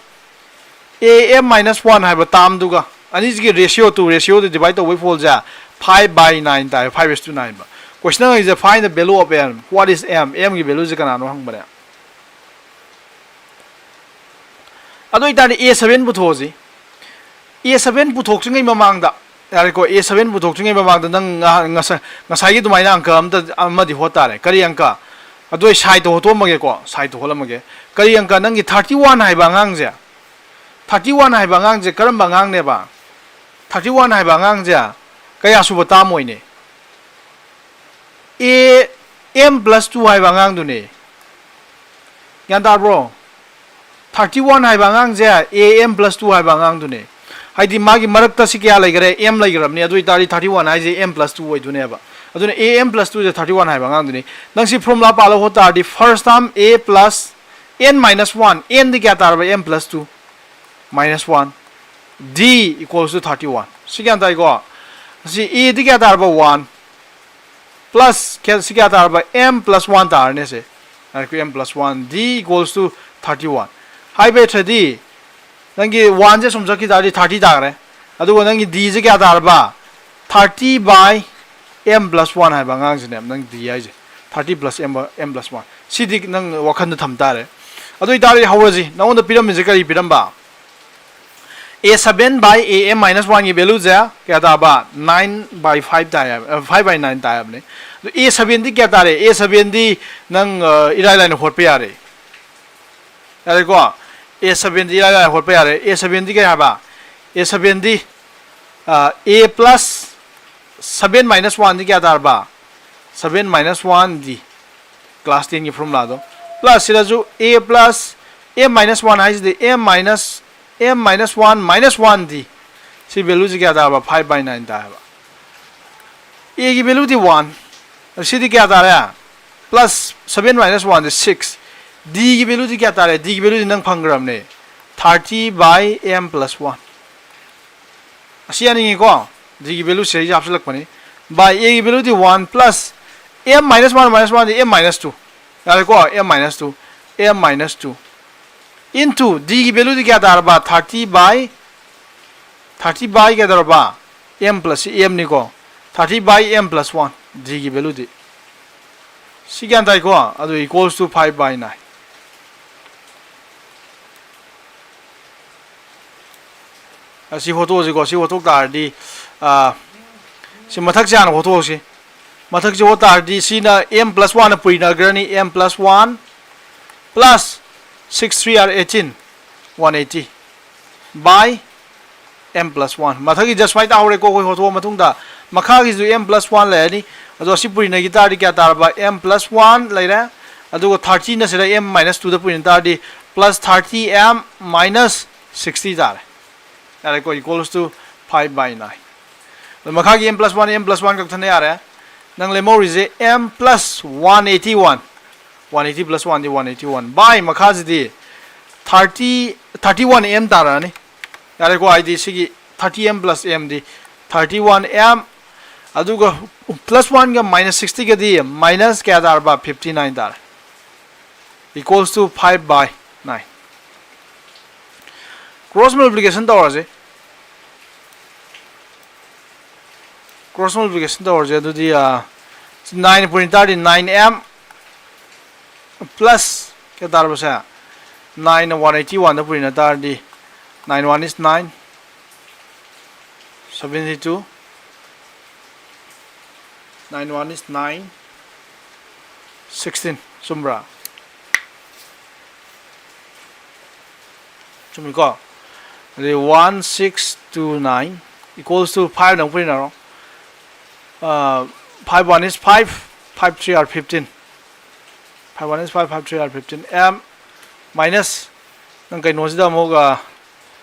a m minus one ꯍꯥꯏꯕ termꯗꯨꯒ ꯑꯅꯤꯁꯤꯒꯤ ratio ꯇꯨ, ratioꯗ divide ꯇꯧꯕꯒꯤ ꯐꯣꯜꯁꯦ five by nine ꯇꯥꯏ, five is to nine ꯕ꯫ Question ꯍꯪꯉꯤꯁꯦ, find the value of m, what is m, mꯒꯤ valueꯁꯦ ꯀꯅꯥꯅꯣ ꯍꯪꯕꯅꯦ꯫ ꯑꯗꯨ ꯑꯣꯏꯇꯥꯔꯗꯤ a seven ꯄꯨꯊꯣꯛꯑꯁꯤ꯫ a seven ꯄꯨꯊꯣꯛꯇ꯭ꯔꯤꯉꯩ ꯃꯃꯥꯡꯗ, ꯌꯥꯔꯦꯀꯣ, a seven ꯄꯨꯊꯣꯛꯇ꯭ꯔꯤꯉꯩ ꯃꯃꯥꯡꯗ ꯅꯪ ꯉꯍꯥ-, ꯉꯁꯥꯏ, ꯉꯁꯥꯏꯒꯤ ꯑꯗꯨꯃꯥꯏꯅ ꯑꯪꯀ ꯑꯝꯇ, ꯑꯃꯗꯤ ꯍꯣꯠ ꯇꯥꯔꯦ꯫ ꯀꯔꯤ ꯑꯪꯀ? ꯑꯗꯨ ꯑꯩ sideꯇ ꯍꯣꯠꯇꯣꯛꯑꯝꯃꯒꯦꯀꯣ, sideꯇ ꯍꯣꯠꯂꯝꯃꯒꯦ꯫ ꯀꯔꯤ ꯑꯪꯀ? ꯅꯪꯒꯤ thirty one ꯍꯥꯏꯕ ꯑꯉꯥꯡꯁꯦ, thirty one ꯍꯥꯏꯕ ꯑꯉꯥꯡꯁꯦ ꯀꯔꯝꯕ ꯑꯉꯥꯡꯅꯦꯕ? Thirty one ꯍꯥꯏꯕ ꯑꯉꯥꯡꯁꯦ ꯀꯌꯥ ꯁꯨꯕ term ꯑꯣꯏꯅꯤ? a m plus two ꯍꯥꯏꯕ ꯑꯉꯥꯡꯗꯨꯅꯤ꯫ ꯒ꯭ꯌꯥꯟ ꯇꯥꯕ꯭ꯔꯣ? Thirty one ꯍꯥꯏꯕ ꯑꯉꯥꯡꯁꯦ a m plus two ꯍꯥꯏꯕ ꯑꯉꯥꯡꯗꯨꯅꯤ꯫ ꯍꯥꯏꯗꯤ ꯃꯥꯒꯤ ꯃꯔꯛꯇ ꯁꯤ ꯀꯌꯥ ꯂꯩꯈꯔꯦ? M ꯂꯩꯈ꯭ꯔꯕꯅꯤ꯫ ꯑꯗꯨ ꯑꯣꯏꯇꯥꯔꯗꯤ thirty one ꯍꯥꯏꯁꯦ m plus two ꯑꯣꯏꯗꯣꯏꯅꯦꯕ꯫ ꯑꯗꯨꯅ a m plus two say thirty one ꯍꯥꯏꯕ ꯑꯉꯥꯡꯗꯨꯅꯤ꯫ ꯅꯪ ꯁꯤ formula ꯄꯥꯜꯂꯒ ꯍꯣꯠ ꯇꯥꯔꯗꯤ, first term a plus n minus one, n ꯗꯤ ꯀꯌꯥ ꯇꯥꯔꯕ? M plus two minus one, d equals to thirty one꯫ ꯁꯤ ꯒ꯭ꯌꯥꯟ ꯇꯥꯏꯀꯣ? ꯁꯤ a ꯗꯤ ꯀꯌꯥ ꯇꯥꯔꯕ? One꯫ Plus ꯀꯌꯥ, ꯁꯤ ꯀꯌꯥ ꯇꯥꯔꯕ? M plus one ꯇꯥꯔꯅꯤ ꯁꯦ꯫ ꯉꯥꯏꯈꯣ, m plus one, d equals to thirty one꯫ ꯍꯥꯏꯕ ꯍꯩꯇ꯭ꯔꯗꯤ ꯅꯪꯒꯤ one ꯁꯦ ꯁꯨꯝ ꯆꯠꯈꯤ ꯇꯥꯔꯗꯤ thirty ꯇꯥꯈ꯭ꯔꯦ꯫ ꯑꯗꯨꯒ ꯅꯪꯒꯤ d ꯁꯦ ꯀꯌꯥ ꯇꯥꯔꯕ? Thirty by m plus one ꯍꯥꯏꯕ ꯑꯉꯥꯡꯁꯤꯅꯦ ꯅꯪ d ꯍꯥꯏꯁꯦ꯫ Thirty plus m, m plus one꯫ ꯁꯤꯗꯤ ꯅꯪ ꯋꯥꯈꯟꯗ ꯊꯝ ꯇꯥꯔꯦ꯫ ꯑꯗꯨ ꯑꯣꯏꯇꯥꯔꯗꯤ ꯍꯧꯔꯁꯤ꯫ ꯅꯉꯣꯟꯗ ꯄꯤꯔꯝꯃꯤꯁꯦ ꯀꯔꯤ ꯄꯤꯔꯝꯕ? a seven by a m minus one ꯒꯤ value ꯁꯦ ꯀꯌꯥ ꯇꯥꯕ? Nine by five ꯇꯥꯏ ꯍꯥꯏꯕ, ꯑ, five by nine ꯇꯥꯏ ꯍꯥꯏꯕꯅꯦ꯫ ꯑꯗꯨ a seven ꯗꯤ ꯀꯌꯥ ꯇꯥꯔꯦ? a seven ꯗꯤ ꯅꯪ, ꯑ, ꯏꯔꯥꯏ ꯂꯥꯏꯅ ꯍꯣꯠꯄ ꯌꯥꯔꯦ꯫ ꯌꯥꯔꯦꯀꯣ? a seven ꯗꯤ ꯏꯔꯥꯏ ꯂꯥꯏꯅ ꯍꯣꯠꯄ ꯌꯥꯔꯦ꯫ a seven ꯗꯤ ꯀꯌꯥ ꯍꯥꯏꯕ? a seven ꯗꯤ, ꯑ, a plus seven minus one ꯗꯤ ꯀꯌꯥ ꯇꯥꯔꯕ? Seven minus one d꯫ Class ten ꯒꯤ formula ꯗꯣ꯫ Plus ꯁꯤꯗꯁꯨ a plus m minus one ꯍꯥꯏꯁꯤꯗꯤ m minus, m minus one minus one d꯫ ꯁꯤ value ꯁꯤ ꯀꯌꯥ ꯇꯥꯔꯕ? Five by nine ꯇꯥꯔꯕ꯫ a ꯒꯤ value ꯗꯤ one꯫ ꯁꯤꯗꯤ ꯀꯌꯥ ꯇꯥꯔꯦ? Plus seven minus one ꯗꯤ six꯫ d ꯒꯤ value ꯗꯤ ꯀꯌꯥ ꯇꯥꯔꯦ? d ꯒꯤ value ꯗꯤ ꯅꯪ ꯐꯪꯈ꯭ꯔꯕꯅꯦ꯫ Thirty by m plus one꯫ ꯑꯁꯤ ꯌꯥꯅꯤꯡꯉꯤꯀꯣ꯫ D ꯒꯤ value ꯁꯦ ꯑꯩꯁꯦ ꯍꯥꯞꯆꯤꯜꯂꯛꯄꯅꯤ꯫ By A ꯒꯤ value ꯗꯤ one plus M minus one minus one ꯗꯤ M minus two꯫ ꯌꯥꯔꯦꯀꯣ? M minus two, M minus two into D ꯒꯤ value ꯗꯤ ꯀꯌꯥ ꯇꯥꯔꯕ? Thirty by, thirty by ꯀꯩꯗꯧꯔꯕ? M plus ꯁꯤ M ꯅꯤꯀꯣ꯫ Thirty by M plus one, D ꯒꯤ value ꯗꯤ꯫ ꯁꯤ ꯒ꯭ꯌꯥꯟ ꯇꯥꯏꯀꯣ? ꯑꯗꯨ equals to five by nine꯫ ꯑꯁꯤ ꯍꯣꯠꯇꯣꯛꯑꯁꯤꯀꯣ꯫ ꯁꯤ ꯍꯣꯠꯇꯣꯛ ꯇꯥꯔꯗꯤ, ꯑꯥ, ꯁꯤ ꯃꯊꯛꯁꯦ ꯍꯥꯟꯅ ꯍꯣꯠꯇꯣꯛꯑꯁꯤ꯫ ꯃꯊꯛꯁꯦ ꯍꯣꯠ ꯇꯥꯔꯗꯤ ꯁꯤꯅ M plus one ꯅ ꯄꯨꯔꯤꯅꯈ꯭ꯔꯅꯤ꯫ M plus one plus six three are eighteen, one eighty by M plus one꯫ ꯃꯊꯛꯀꯤꯁꯦ ꯁꯨꯃꯥꯏꯅ ꯇꯥꯍꯧꯔꯦꯀꯣ꯫ ꯑꯩꯈꯣꯏ ꯍꯣꯠꯇꯣꯛꯑ ꯃꯇꯨꯡꯗ ꯃꯈꯥꯒꯤꯁꯨ M plus one ꯂꯩꯔꯅꯤ꯫ ꯑꯗꯣ ꯑꯁꯤ ꯄꯨꯔꯤꯅꯈꯤ ꯇꯥꯔꯗꯤ ꯀꯌꯥ ꯇꯥꯔꯕ? M plus one ꯂꯩꯔꯦ꯫ ꯑꯗꯨꯒ thirty ꯅ ꯁꯤꯗ M minus two ꯗ ꯄꯨꯔꯤꯅ ꯇꯥꯔꯗꯤ plus thirty M minus sixty ꯇꯥꯔꯦ꯫ ꯌꯥꯔꯦꯀꯣ? Equals to five by nine꯫ ꯑꯗꯣ ꯃꯈꯥꯒꯤ M plus one, M plus one ꯀꯛꯊꯠꯅ ꯌꯥꯔꯦ꯫ ꯅꯪ ꯂꯦꯝꯍꯧꯔꯤꯁꯦ M plus one eighty one꯫ One eighty plus one D one eighty one by ꯃꯈꯥꯁꯤꯗꯤ thirty, thirty one M ꯇꯥꯔꯛꯑꯅꯤ꯫ ꯌꯥꯔꯦꯀꯣ? ꯍꯥꯏꯗꯤ ꯁꯤꯒꯤ thirty M plus M ꯗꯤ thirty one M, ꯑꯗꯨꯒ plus one ꯒ minus sixty ꯒꯗꯤ minus ꯀꯌꯥ ꯇꯥꯔꯕ? Fifty nine ꯇꯥꯔꯦ꯫ Equals to five by nine꯫ Cross multiplication ꯇꯧꯔꯁꯦ꯫ Cross multiplication ꯇꯧꯔꯁꯦ꯫ ꯑꯗꯨꯗꯤ, ꯑ, nine ꯄꯨꯔꯤ ꯇꯥꯔꯗꯤ nine M plus ꯀꯌꯥ ꯇꯥꯔꯕꯁꯦ? Nine ꯅ one eighty one ꯗ ꯄꯨꯔꯤꯅ ꯇꯥꯔꯗꯤ nine one is nine, seventy two, nine one is nine, sixteen꯫ ꯆꯨꯝꯕ꯭ꯔꯥ? ꯆꯨꯝꯃꯤꯀꯣ? ꯑꯗꯩ one six two nine equals to five ꯅ ꯑꯃꯨꯛ ꯄꯨꯔꯤꯅꯔꯣ꯫ ꯑ, five one is five, five three are fifteen꯫ Five one is five, five three are fifteen꯫ M minus ꯅꯪ ꯀꯩꯅꯣꯁꯤꯗ ꯑꯃꯨꯛ, ꯑ,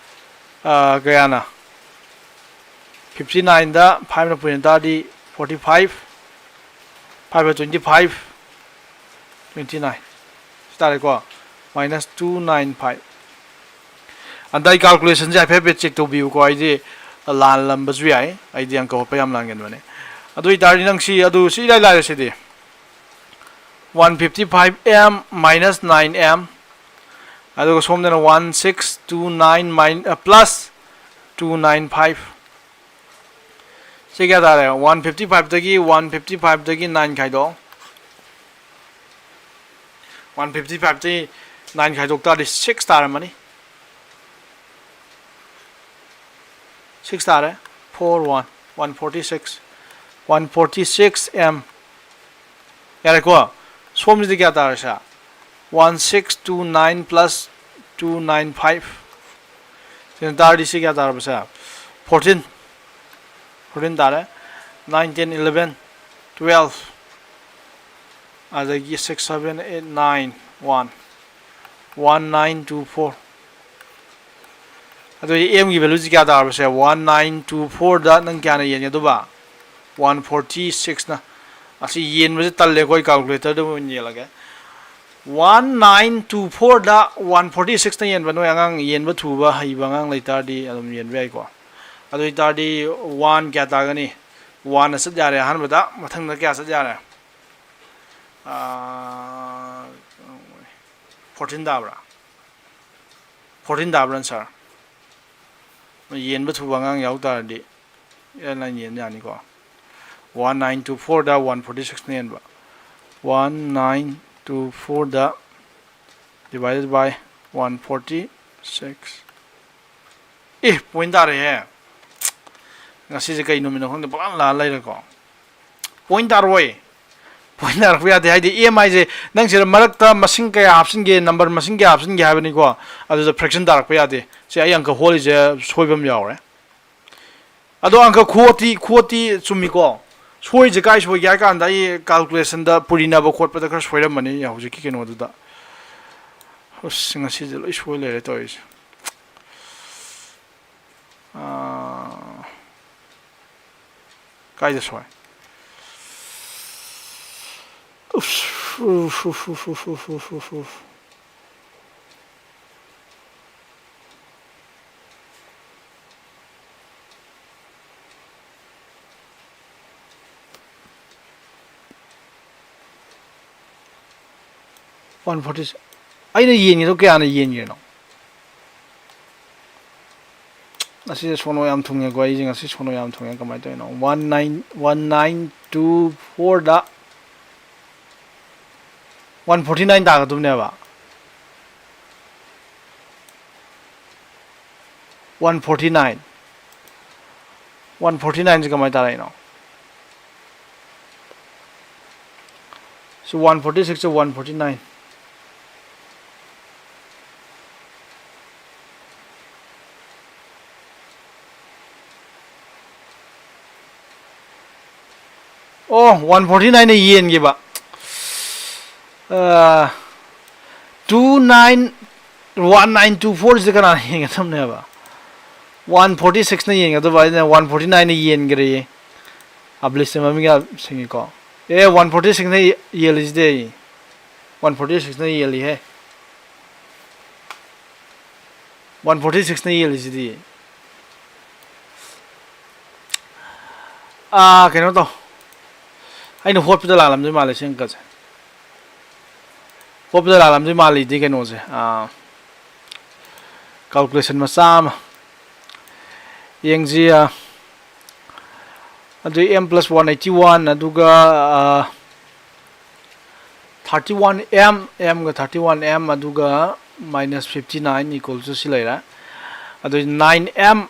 ꯑ, ꯀꯌꯥꯅ? Fifty nine ꯗ five ꯅ ꯄꯨꯔꯤꯅ ꯇꯥꯔꯗꯤ forty five, five by twenty five, twenty nine꯫ ꯁꯤ ꯇꯥꯔꯦꯀꯣ? Minus two nine five꯫ ꯑꯗ ꯑꯩ calculation ꯁꯦ ꯍꯥꯏꯐꯦꯠ ꯍꯥꯏꯐꯦꯠ check ꯇꯧꯕꯤꯌꯨꯀꯣ꯫ ꯍꯥꯏꯗꯤ ꯂꯥꯜꯂꯝꯕꯁꯨ ꯌꯥꯏ꯫ ꯑꯩꯗꯤ ꯑꯪꯀ ꯍꯣꯠꯄ ꯌꯥꯝ ꯂꯥꯟꯒꯟꯕꯅꯦ꯫ ꯑꯗꯨ ꯑꯣꯏꯇꯥꯔꯗꯤ ꯅꯪ ꯁꯤ, ꯑꯗꯨ ꯁꯤ ꯏꯔꯥꯏ ꯂꯥꯏꯔꯦ ꯁꯤꯗꯤ꯫ One fifty five M minus nine M, ꯑꯗꯨꯒ ꯁꯣꯝꯗꯅ one six two nine plus two nine five꯫ ꯁꯤ ꯀꯌꯥ ꯇꯥꯔꯦ? One fifty fiveꯇꯒꯤ, one fifty fiveꯇꯒꯤ nine ꯈꯥꯏꯗꯣꯛꯑꯣ꯫ One fifty fiveꯇꯒꯤ nine ꯈꯥꯏꯗꯣꯛ ꯇꯥꯔꯗꯤ six ꯇꯥꯔꯝꯃꯅꯤ꯫ Six ꯇꯥꯔꯦ꯫ Four one, one forty six, one forty six M꯫ ꯌꯥꯔꯦꯀꯣ? ꯁꯣꯝꯁꯤꯗꯤ ꯀꯌꯥ ꯇꯥꯔꯦ ꯁꯦ? One six two nine plus two nine five꯫ ꯁꯤꯅ ꯇꯥꯔꯗꯤ ꯁꯤ ꯀꯌꯥ ꯇꯥꯔꯕ ꯁꯦ? Fourteen꯫ Fourteen ꯇꯥꯔꯦ꯫ Nine, ten, eleven, twelve꯫ ꯑꯗꯒꯤ six, seven, eight, nine, one꯫ One nine two four꯫ ꯑꯗꯨꯗꯤ Mꯒꯤ valueꯁꯤ ꯀꯌꯥ ꯇꯥꯔꯕꯁꯦ? One nine two fourꯗ ꯅꯪ ꯀꯌꯥꯅ ꯌꯦꯟꯒꯗꯧꯕ? One forty sixꯅ꯫ ꯑꯁꯤ ꯌꯦꯟꯕꯁꯦ ꯇꯜꯂꯦ, ꯑꯩꯈꯣꯏ calculatorꯗ ꯑꯣꯏꯅ ꯌꯦꯜꯂꯒꯦ꯫ One nine two fourꯗ one forty sixꯅ ꯌꯦꯟꯕ꯫ ꯅꯣꯏ ꯑꯉꯥꯡ ꯌꯦꯟꯕ ꯊꯨꯕ ꯍꯩꯕ ꯑꯉꯥꯡ ꯂꯩꯇꯥꯔꯗꯤ ꯑꯗꯨꯝ ꯌꯦꯟꯕ ꯌꯥꯏꯀꯣ꯫ ꯑꯗꯨ ꯑꯣꯏꯇꯥꯔꯗꯤ one ꯀꯌꯥ ꯇꯥꯒꯅꯤ? Oneꯅ ꯆꯠ ꯌꯥꯔꯦ ꯑꯍꯥꯟꯕꯗ꯫ ꯃꯊꯪꯗ ꯀꯌꯥ ꯆꯠ ꯌꯥꯔꯦ? ꯑꯥ, fourteen ꯇꯥꯕ꯭ꯔꯥ? Fourteen ꯇꯥꯕ꯭ꯔꯥ, sir? ꯌꯦꯟꯕ ꯊꯨꯕ ꯑꯉꯥꯡ ꯌꯥꯎ ꯇꯥꯔꯗꯤ ꯏꯔꯥꯏ ꯂꯥꯏꯅ ꯌꯦꯟ ꯌꯥꯅꯤꯀꯣ꯫ One nine two fourꯗ one forty sixꯅ ꯌꯦꯟꯕ꯫ One nine two fourꯗ divided by one forty six꯫ A, point ꯇꯥꯔꯦꯍꯦ꯫ ꯉꯁꯤꯁꯦ ꯀꯩ ꯅꯨꯃꯤꯠꯅꯣ ꯈꯪꯗꯦ, ꯄꯪꯂꯥꯟ ꯂꯥꯟ ꯂꯩꯔꯦꯀꯣ꯫ Point ꯇꯥꯔꯛꯑꯣꯏ꯫ Point ꯇꯥꯔꯛꯄ ꯌꯥꯗꯦ꯫ ꯍꯥꯏꯗꯤ M ꯍꯥꯏꯁꯦ ꯅꯪ ꯁꯤꯗ ꯃꯔꯛꯇ ꯃꯁꯤꯡ ꯀꯌꯥ ꯍꯥꯞꯆꯤꯟꯒꯦ, number ꯃꯁꯤꯡ ꯀꯌꯥ ꯍꯥꯞꯆꯤꯟꯒꯦ ꯍꯥꯏꯕꯅꯤꯀꯣ꯫ ꯑꯗꯨꯗ fraction ꯇꯥꯔꯛꯄ ꯌꯥꯗꯦ꯫ ꯁꯤ ꯑꯩ ꯑꯪꯀ ꯍꯣꯜꯂꯤꯁꯦ ꯁꯣꯏꯕ ꯑꯃ ꯌꯥꯎꯔꯦ꯫ ꯑꯗꯣ ꯑꯪꯀ ꯈꯨꯍꯣꯠꯇꯤ, ꯈꯨꯍꯣꯠꯇꯤ ꯆꯨꯝꯃꯤꯀꯣ꯫ ꯁꯣꯏꯔꯤꯁꯦ ꯀꯥꯏ ꯁꯣꯏꯒꯦ ꯍꯥꯏ ꯀꯥꯟꯗ ꯑꯩ calculationꯗ ꯄꯨꯔꯤꯅꯕ ꯈꯣꯠꯄꯗ ꯈꯔ ꯁꯣꯏꯔꯝꯕꯅꯤ ꯍꯧꯖꯤꯛꯀꯤ ꯀꯩꯅꯣꯗꯨꯗ꯫ ꯑꯁ, ꯉꯁꯤꯁꯦ ꯂꯣꯏ ꯁꯣꯏ ꯂꯩꯔꯦ ꯇꯧꯔꯤꯁꯦ꯫ ꯑꯥ, ꯀꯥꯏꯗ ꯁꯣꯏ? ꯎꯐ, ꯎꯐ, ꯎꯐ꯫ One forty, ꯑꯩꯅ ꯌꯦꯟꯒꯤꯗꯣ ꯀꯌꯥꯅ ꯌꯦꯟꯒꯤꯅꯣ? ꯉꯁꯤꯁꯦ ꯁꯣꯅꯣ ꯌꯥꯝ ꯊꯨꯡꯉꯦꯀꯣ, ꯑꯩꯁꯦ ꯉꯁꯤ ꯁꯣꯅꯣ ꯌꯥꯝ ꯊꯨꯡꯉꯦ꯫ ꯀꯃꯥꯏꯅ ꯇꯧꯔꯤꯅꯣ? One nine, one nine two fourꯗ one forty nine ꯇꯥꯒꯗꯕꯅꯦꯕ꯫ One forty nine, one forty nineꯁꯦ ꯀꯃꯥꯏꯅ ꯇꯥꯔꯛꯏꯅꯣ? ꯁꯤ one forty six, one forty nine꯫ ꯑꯣ, one forty nineꯅ ꯌꯦꯟꯈꯤꯕ꯫ Two nine, one nine two fourꯁꯤꯗ ꯀꯅꯥꯅ ꯌꯦꯟꯒꯗꯕꯅꯦꯕ? One forty sixꯅ ꯌꯦꯟꯒꯗꯕ, ꯑꯩꯅ one forty nineꯅ ꯌꯦꯟꯈ꯭ꯔꯦ꯫ ꯑꯕꯂꯤꯁꯁꯦ ꯃꯃꯤꯡ ꯌꯥꯝ ꯁꯤꯡꯉꯤꯀꯣ꯫ ꯑꯦ, one forty sixꯅ ꯌꯦꯜꯂꯤꯁꯤꯗꯤ꯫ One forty sixꯅ ꯌꯦꯜꯂꯤꯍꯦ꯫ One forty sixꯅ ꯌꯦꯜꯂꯤꯁꯤꯗꯤ꯫ ꯑꯥ, ꯀꯩꯅꯣ ꯇꯧ꯫ ꯑꯩꯅ ꯍꯣꯠꯄꯗ ꯂꯥꯜꯂꯝꯗꯣꯏ ꯃꯥꯜꯂꯦ ꯁꯤ ꯑꯪꯀꯁꯦ꯫ ꯍꯣꯠꯄꯗ ꯂꯥꯜꯂꯝꯗꯣꯏ ꯃꯥꯜꯂꯤꯗꯤ ꯀꯩꯅꯣꯁꯦ, ꯑꯥ, calculation ꯃꯆꯥ ꯑꯃ ꯌꯦꯡꯁꯤ꯫ ꯑꯥ, ꯑꯗꯨ M plus one eighty one, ꯑꯗꯨꯒ, ꯑꯥ, thirty one M, Mꯒ thirty one M, ꯑꯗꯨꯒ minus fifty nine equal to ꯁꯤ ꯂꯩꯔꯦ꯫ ꯑꯗꯨ nine M,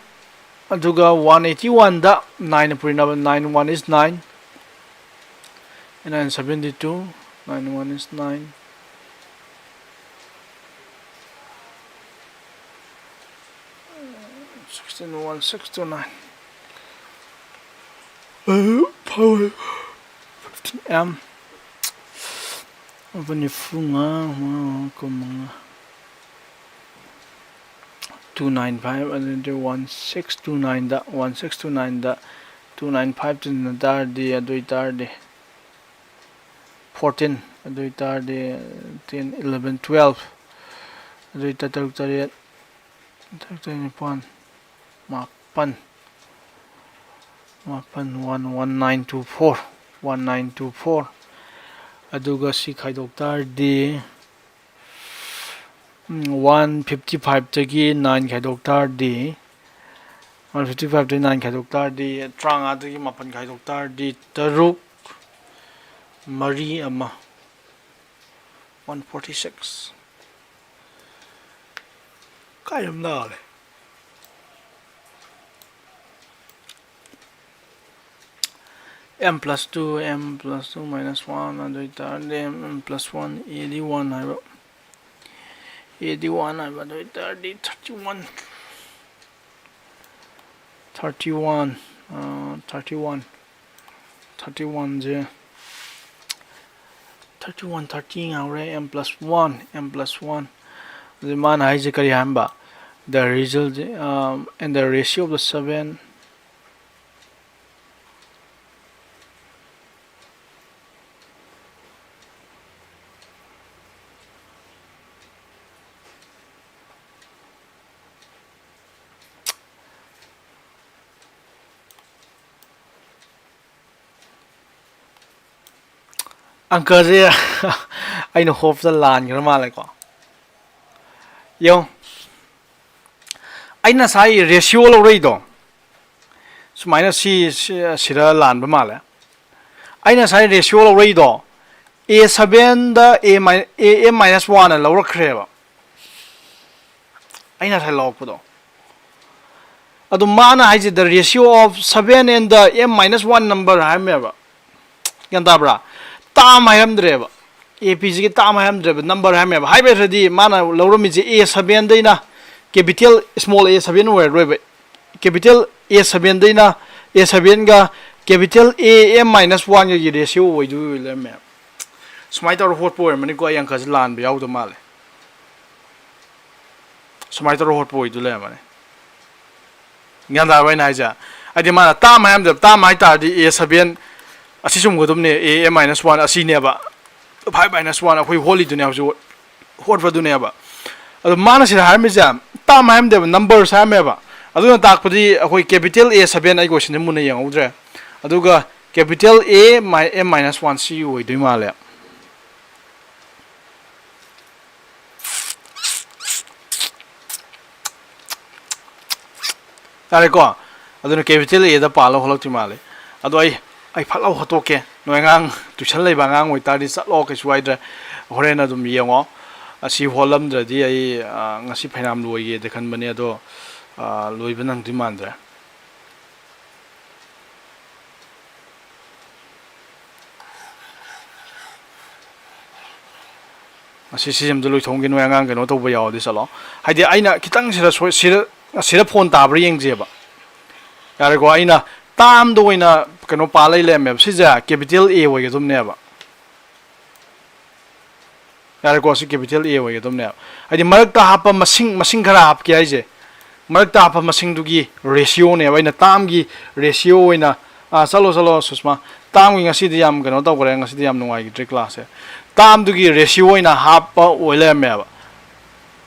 ꯑꯗꯨꯒ one eighty oneꯗ nineꯅ ꯄꯨꯔꯤꯅꯕ, nine one is nine, nine seventy two, nine one is nine, sixteen one six two nine, power fifteen M, ꯅꯤꯐꯨ ꯃꯉꯥ, ꯀꯨꯟ ꯃꯉꯥ꯫ Two nine five, ꯑꯗꯨꯗꯤ one six two nineꯗ, one six two nineꯗ two nine five ꯇꯤꯟꯅ ꯇꯥꯔꯗꯤ, ꯑꯗꯨ ꯑꯣꯏꯇꯥꯔꯗꯤ fourteen, ꯑꯗꯨ ꯑꯣꯏꯇꯥꯔꯗꯤ ten, eleven, twelve, ꯑꯗꯨ ꯑꯣꯏꯇꯥꯔꯗꯤ ꯇꯔꯨꯛ ꯇꯔꯦꯠ, ꯇꯔꯨꯛ ꯇꯔꯦꯠ ꯅꯤꯄꯥꯜ, ꯃꯥꯄꯜ, ꯃꯥꯄꯜ, one one nine two four, one nine two four꯫ ꯑꯗꯨꯒ ꯁꯤ ꯈꯥꯏꯗꯣꯛ ꯇꯥꯔꯗꯤ ꯋꯥꯟ ꯐꯤꯐꯇꯤ ꯐꯥꯏꯚꯇꯒꯤ ꯅꯥꯏꯟ ꯈꯥꯏꯗꯣꯛ ꯇꯥꯔꯗꯤ, ꯋꯥꯟ ꯐꯤꯐꯇꯤ ꯐꯥꯏꯚꯇꯒꯤ ꯅꯥꯏꯟ ꯈꯥꯏꯗꯣꯛ ꯇꯥꯔꯗꯤ, ꯇꯔꯥꯃꯉꯥꯗꯒꯤ ꯃꯥꯄꯟ ꯈꯥꯏꯗꯣꯛ ꯇꯥꯔꯗꯤ, ꯇꯔꯨꯛ, ꯃꯔꯤ, ꯑꯃ꯫ One forty six. ꯀꯥꯏ ꯑꯃ ꯂꯥꯜꯂꯦ꯫ M plus two, M plus two minus one, ꯑꯗꯨ ꯑꯣꯏꯇꯥꯔꯗꯤ M, M plus one, A D one ꯍꯥꯏꯕ꯫ A ꯗꯤ one ꯍꯥꯏꯕ, ꯑꯗꯨ ꯑꯣꯏꯇꯥꯔꯗꯤ thirty one, thirty one, thirty one, thirty one ꯁꯦ, thirty one, thirty ꯉꯥꯎꯔꯦ꯫ M plus one, M plus one꯫ ꯑꯗꯨ ꯃꯥꯅ ꯍꯥꯏꯁꯦ ꯀꯔꯤ ꯍꯥꯏꯕ? The result, um, and the ratio of the seven. ꯑꯪꯀꯁꯦ ꯑꯩꯅ ꯍꯣꯞꯇ ꯂꯥꯟꯈ꯭ꯔ ꯃꯥꯜꯂꯦꯀꯣ꯫ ꯌꯦꯡꯉꯣ, ꯑꯩꯅ ꯉꯁꯥꯏ ꯔꯦꯁꯤꯌꯣ ꯂꯧꯔꯛꯏꯗꯣ, ꯁꯨꯃꯥꯏꯅ ꯁꯤ, ꯁꯤ, ꯁꯤꯗ ꯂꯥꯟꯕ ꯃꯥꯜꯂꯦ꯫ ꯑꯩꯅ ꯉꯁꯥꯏ ꯔꯦꯁꯤꯌꯣ ꯂꯧꯔꯛꯏꯗꯣ, ꯑꯦ ꯁꯚꯦꯟꯗ ꯑꯦ ꯃꯥꯏ-, ꯑꯦ ꯑꯦꯝ ꯃꯥꯏꯅꯁ ꯋꯥꯟꯅ ꯂꯧꯔꯛꯈ꯭ꯔꯦꯕ꯫ ꯑꯩꯅ ꯉꯁꯥꯏ ꯂꯧꯔꯛꯄꯗꯣ꯫ ꯑꯗꯣ ꯃꯥꯅ ꯍꯥꯏꯁꯦ, the ratio of seven and the m minus one number ꯍꯥꯏꯔꯝꯃꯦꯕ꯫ ꯒ꯭ꯌꯥꯟ ꯇꯥꯕ꯭ꯔꯥ? ꯇꯥꯝ ꯍꯥꯏꯔꯝꯗ꯭ꯔꯦꯕ꯫ ꯑꯦ ꯄꯤꯁꯤꯒꯤ ꯇꯥꯝ ꯍꯥꯏꯔꯝꯗ꯭ꯔꯦꯕ, ꯅꯝꯕꯔ ꯍꯥꯏꯔꯝꯃꯦꯕ꯫ ꯍꯥꯏꯕ ꯌꯥꯗ꯭ꯔꯗꯤ ꯃꯥꯅ ꯂꯧꯔꯝꯃꯤꯁꯦ ꯑꯦ ꯁꯚꯦꯟꯗꯩꯅ ꯀꯦꯄꯤꯇꯦꯜ ꯁ꯭ꯃꯣꯜ ꯑꯦ ꯁꯚꯦꯟ ꯑꯣꯏꯔꯔꯣꯏꯕ꯫ ꯀꯦꯄꯤꯇꯦꯜ ꯑꯦ ꯁꯚꯦꯟꯗꯩꯅ, ꯑꯦ ꯁꯚꯦꯟꯒ ꯀꯦꯄꯤꯇꯦꯜ ꯑꯦ ꯑꯦꯝ ꯃꯥꯏꯅꯁ ꯋꯥꯟꯒꯒꯤ ꯔꯦꯁꯤꯌꯣ ꯑꯣꯏꯗꯣꯏ ꯂꯩꯔꯝꯃꯦꯕ꯫ ꯁꯨꯃꯥꯏꯅ ꯇꯧꯔ ꯍꯣꯠꯄ ꯑꯣꯏꯔꯝꯃꯅꯤꯀꯣ, ꯑꯩ ꯑꯪꯀꯁꯦ ꯂꯥꯟꯕ ꯌꯥꯎꯗ ꯃꯥꯜꯂꯦ꯫ ꯁꯨꯃꯥꯏꯅ ꯇꯧꯔ ꯍꯣꯠꯄ ꯑꯣꯏꯗꯣꯏ ꯂꯩꯔꯝꯃꯅꯤ꯫ ꯒ꯭ꯌꯥꯟ ꯇꯥꯔꯕ ꯑꯩꯅ ꯍꯥꯏꯁꯦ? ꯍꯥꯏꯗꯤ ꯃꯥꯅ ꯇꯥꯝ ꯍꯥꯏꯔꯝꯗꯕ, ꯇꯥꯝ ꯍꯥꯏ ꯇꯥꯔꯗꯤ ꯑꯦ ꯁꯚꯦꯟ ꯑꯁꯤ ꯆꯨꯝꯒꯗꯕꯅꯦ, ꯑꯦ ꯑꯦꯝ ꯃꯥꯏꯅꯁ ꯋꯥꯟ ꯑꯁꯤꯅꯦꯕ, ꯐꯥꯏꯚ ꯃꯥꯏꯅꯁ ꯋꯥꯟ ꯑꯩꯈꯣꯏ ꯍꯣꯠꯂꯤꯗꯨꯅꯦ ꯍꯧꯖꯤꯛ, ꯍꯣꯠꯄꯗꯨꯅꯦꯕ꯫ ꯑꯗꯣ ꯃꯥꯅ ꯁꯤꯗ ꯍꯥꯏꯔꯝꯃꯤꯁꯦ ꯇꯥꯝ ꯍꯥꯏꯔꯝꯗꯦꯕ, ꯅꯝꯕꯔꯁ ꯍꯥꯏꯔꯝꯃꯦꯕ꯫ ꯑꯗꯨꯅ ꯇꯥꯛꯄꯗꯤ ꯑꯩꯈꯣꯏ ꯀꯦꯄꯤꯇꯦꯜ ꯑꯦ ꯁꯚꯦꯟ ꯑꯩ ꯀꯣꯏꯁꯟꯁꯦ ꯃꯨꯟꯅ ꯌꯦꯡꯍꯧꯗ꯭ꯔꯦ, ꯑꯗꯨꯒ capital A M minus one ꯁꯤ ꯑꯣꯏꯗꯣꯏ ꯃꯥꯜꯂꯦ꯫ ꯌꯥꯔꯦꯀꯣ? ꯑꯗꯨꯅ capital A ꯗ ꯄꯥꯜꯂ ꯍꯣꯜꯂꯛꯇꯣꯏ ꯃꯥꯜꯂꯦ꯫ ꯑꯗꯣ ꯑꯩ ꯑꯩ ꯐꯠ ꯂꯥꯎ ꯍꯣꯠꯇꯣꯛꯀꯦ꯫ ꯅꯣꯏ ꯑꯉꯥꯡ tuition ꯂꯩꯕ ꯑꯉꯥꯡ ꯑꯣꯏꯇꯥꯔꯗꯤ ꯆꯠꯂꯣ, ꯀꯩꯁꯨ ꯀꯥꯏꯗ꯭ꯔꯦ꯫ ꯍꯣꯔꯦꯟ ꯑꯗꯨꯝ ꯌꯦꯡꯉꯣ꯫ ꯑꯁꯤ ꯍꯣꯜꯂꯝꯗ꯭ꯔꯗꯤ ꯑꯩ, ꯑ, ꯉꯁꯤ ꯐꯩꯅꯥꯝ ꯂꯣꯏꯒꯦꯗꯤ ꯈꯟꯕꯅꯦ, ꯑꯗꯣ, ꯑ, ꯂꯣꯏꯕ ꯅꯪꯗꯣꯏ ꯃꯥꯟꯗ꯭ꯔꯦ꯫ ꯑꯁꯤ ꯁꯤꯁꯦ ꯑꯝꯇ ꯂꯣꯏꯊꯣꯛꯑꯝꯒꯦ, ꯅꯣꯏ ꯑꯉꯥꯡ ꯀꯩꯅꯣ ꯇꯧꯕ ꯌꯥꯎꯔꯗꯤ ꯆꯠꯂꯣ꯫ ꯍꯥꯏꯗꯤ ꯑꯩꯅ ꯈꯤꯇꯪ ꯁꯤꯗ ꯁꯣꯏ-, ꯁꯤꯗ, ꯁꯤꯗ phone ꯇꯥꯕ꯭ꯔꯥ ꯌꯦꯡꯁꯦꯕ꯫ ꯌꯥꯔꯦꯀꯣ, ꯑꯩꯅ term ꯗ ꯑꯣꯏꯅ ꯀꯩꯅꯣ ꯄꯥ ꯂꯩ ꯂꯩꯔꯝꯃꯦꯕ꯫ ꯁꯤꯁꯦ capital A ꯑꯣꯏꯒꯗꯕꯅꯦꯕ꯫ ꯌꯥꯔꯦꯀꯣ, ꯁꯤ capital A ꯑꯣꯏꯒꯗꯕꯅꯦꯕ꯫ ꯍꯥꯏꯗꯤ ꯃꯔꯛꯇ ꯍꯥꯞꯄ ꯃꯁꯤꯡ, ꯃꯁꯤꯡ ꯈꯔ ꯍꯥꯞꯀꯦ ꯍꯥꯏꯁꯦ, ꯃꯔꯛꯇ ꯍꯥꯞꯄ ꯃꯁꯤꯡꯗꯨꯒꯤ ratio ꯅꯦꯕ꯫ ꯑꯩꯅ term ꯒꯤ ratio ꯑꯣꯏꯅ, ꯑꯥ, ꯆꯠꯂꯣ, ꯆꯠꯂꯣ, ꯁꯨꯁꯃꯥ꯫ Term ꯒꯤ ꯉꯁꯤꯗꯤ ꯌꯥꯝ ꯀꯩꯅꯣ ꯇꯧꯈ꯭ꯔꯦ, ꯉꯁꯤꯗꯤ ꯌꯥꯝ ꯅꯨꯡꯉꯥꯏꯈꯤꯗ꯭ꯔꯦ class ꯁꯦ꯫ Term ꯗꯨꯒꯤ ratio ꯑꯣꯏꯅ ꯍꯥꯞꯄ ꯑꯣꯏ ꯂꯩꯔꯝꯃꯦꯕ꯫